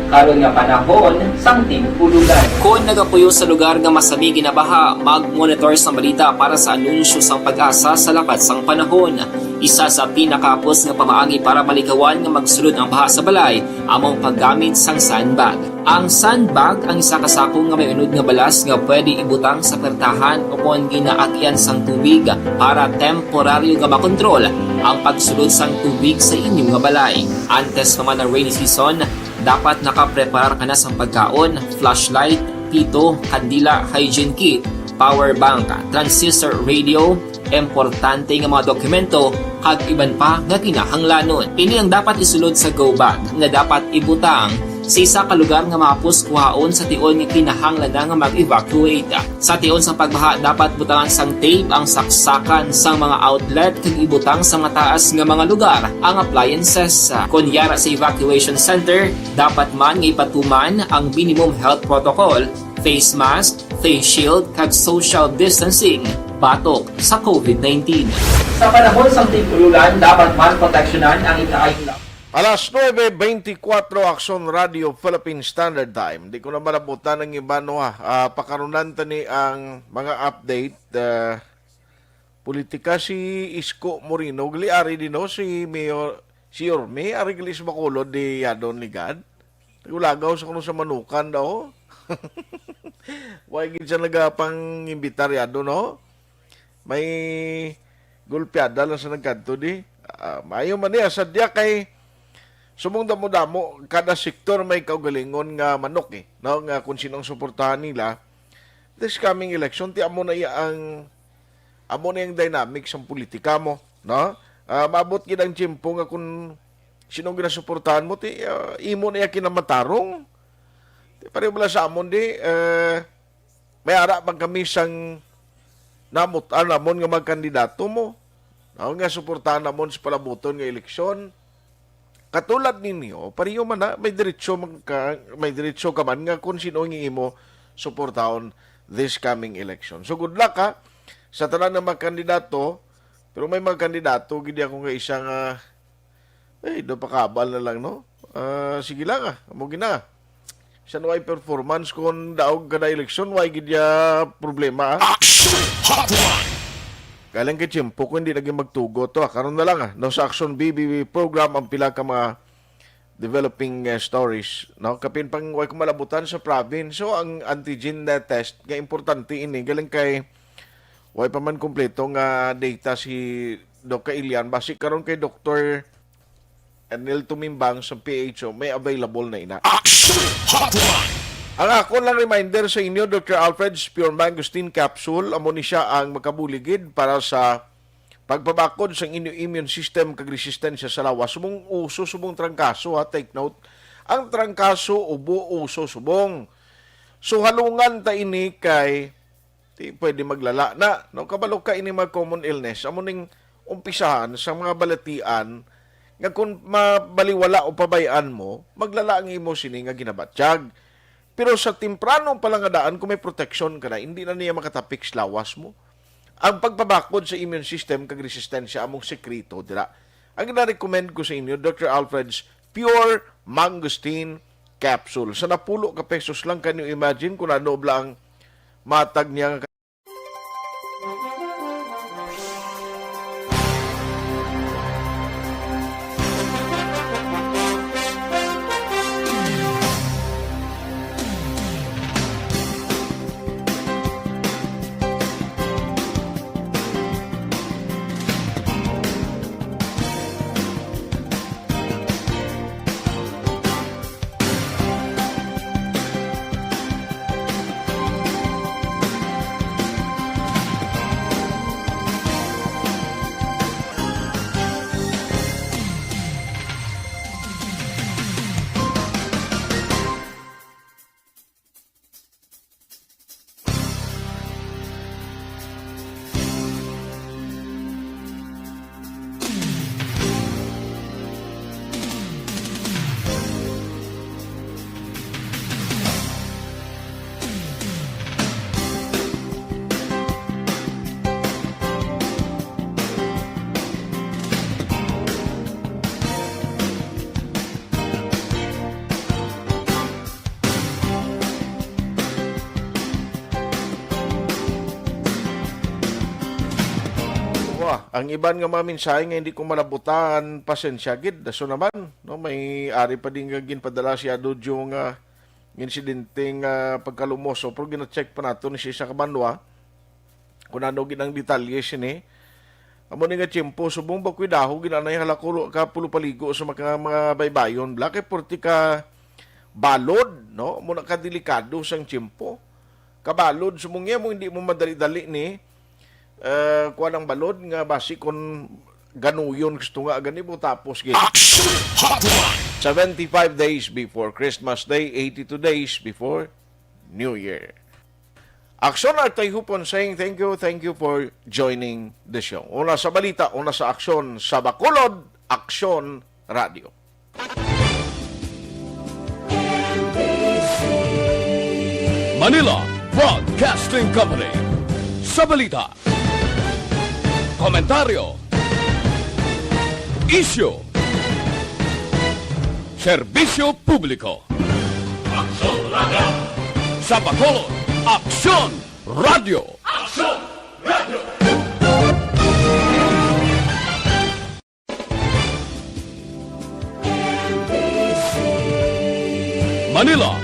karon nga panahon sang tig-ululan. Kon nagapuyo sa lugar nga masami ginabaha, mag-monitor sang balita para sa anunsyo sang PAGASA sa lakat sang panahon. Isa sa pinakahapos nga pamaagi para malikawan nga magsulod ang baha sa balay amo ang paggamit sang sandbag. Ang sandbag ang isa ka sako nga may unod nga balas nga pwede ibutang sa pertahan o kon ginaagyan sang tubig para temporaryo nga makontrol ang pagsulod sang tubig sa inyo nga balay. Antes pa man ang rainy season, dapat nakapreparar ka na sang pagkaon, flashlight, pito, kandila, hygiene kit, power bank, transistor radio, importante nga mga dokumento, kag iban pa nga kinahanglanon. Ini ang dapat isulod sa go bag nga dapat ibutang sa isa ka lugar nga mahapos kuhaon sa tion nga kinahanglan na nga mag-evacuate. Sa tion sa pagbaha, dapat butangan sang tape ang saksakan sang mga outlet kag ibutang sa mataas nga mga lugar ang appliances. Kon yara sa evacuation center, dapat man nga ipatuman ang minimum health protocol, face mask, face shield, kag social distancing batok sa covid nineteen. Sa panahon sang tig-ululan, dapat man proteksyonan ang ikaayo lang. Alas nuebe beintikwatro, Aksyon Radio Philippine Standard Time. Di ko na malabutan ang iba, no, ha. Ah, pakarunan tani ang mga update. Ah, politika si Isko Moreno. Gali ari din, no, si Mayor, si Yorme, ari gali sa Bacolod, di yadon ni Gad. Nagulagaw sa kuno sa Manukan daw. Wa gid siya nagapang-imbitar yado, no? May gulpiada lang sa nagkadto di. Ah, maayo man niya, sadya kay subong damo-damo, kada sektor may kaugalingon nga manok, eh, no? Nga kung sino ang suportahan nila this coming election, ti amo na iya ang, amo na yung dynamics ang politika mo, no? Ah, maabot gid ang tiyempo nga kung sino ang ginasuportahan mo, ti, ah, imo na iya kinamatarong. Ti pareho bala sa amon di, eh, may ara man kami sang namut-an namon nga mga kandidato mo, no, nga suportahan namon sa palabuton nga eleksyon. Katulad ninyo, pareho man na, may diretso man ka, may diretso ka man nga kung sino ang imo suportahon this coming election. So, good luck, ha, sa tanan nga mga kandidato, pero may mga kandidato gid ako nga isa nga, eh, do pakabal na lang, no? Ah, sige lang, ah, amo gina. San way performance kon daog kada eleksyon, way gid ya problema, ah. Action Hotline. Galing kay tiyempo ko hindi naging magtugo to, ah. Karon na lang, ah, no, sa Action B B B program ang pila ka mga developing, eh, stories, no? Kapin pang way ko malabutan sa province. So, ang antigen na test nga importante ini, galing kay way pa man kompleto nga data si Doc Kailian. Basi karon kay Doktor Anil Tumimbang sa P H O, may available na ina. Action Hotline. Ang akon lang reminder sa inyo, Doktor Alfred's Pure Mangosteen Capsule, amo ni siya ang makabuligid para sa pagpabakod sang inyo immune system kag resistensya sa lawas. Subong uso, subong trangkaso, ha, take note. Ang trangkaso, ubo, uso, subong. So, halungan ta ini kay ti pwede maglala na, no? Kabalo ka ini mga common illness, amo ning umpisahan sa mga balatian nga kung mabaliwala o pabayaan mo, maglala ang imo sini nga ginabatyag. Pero sa temprano pa lang nga daan, kung may proteksyon ka na, hindi na niya makatapik sa lawas mo. Ang pagpabakod sa immune system kag resistensya among sekreto dira. Ang gina-recommend ko sa inyo, Doktor Alfred's Pure Mangosteen Capsule. Sa napulo ka pesos lang, can you imagine kung ano bala ang matag niya nga Ah, ang iban nga mga mensahe nga hindi ko malabutan, pasensya gid. Daso naman, no? May ari pa din nga ginpadala si Adojo nga insidente nga pagkalumoso, pero gina-check pa nato ni sa isa ka banwa kung ano gid ang detalye sini. Amo ni nga tiyempo, subong ba ko'y daho, ginanay halakulo ka pulupaligo sa mga, mga baybayon. Bla kay porti ka balod, no? Amo na ka delikado sang tiyempo. Kabalod, subong niya mo, hindi mo madali-dali ni, eh, kuha ng balod nga basi kung ganuyon gusto nga gani mo tapos gid. Action Hotline. Seventy-five days before Christmas Day, eighty-two days before New Year. Aksyon Artay Hupon saying thank you, thank you for joining the show. Una sa balita, una sa aksyon, sa Bacolod, Aksyon Radio. Manila Broadcasting Company. Sa balita, komentaryo, isyu, serbisyo publiko. Aksyon Radio. Sa Bacolod, Aksyon Radio. Aksyon Radio. Manila,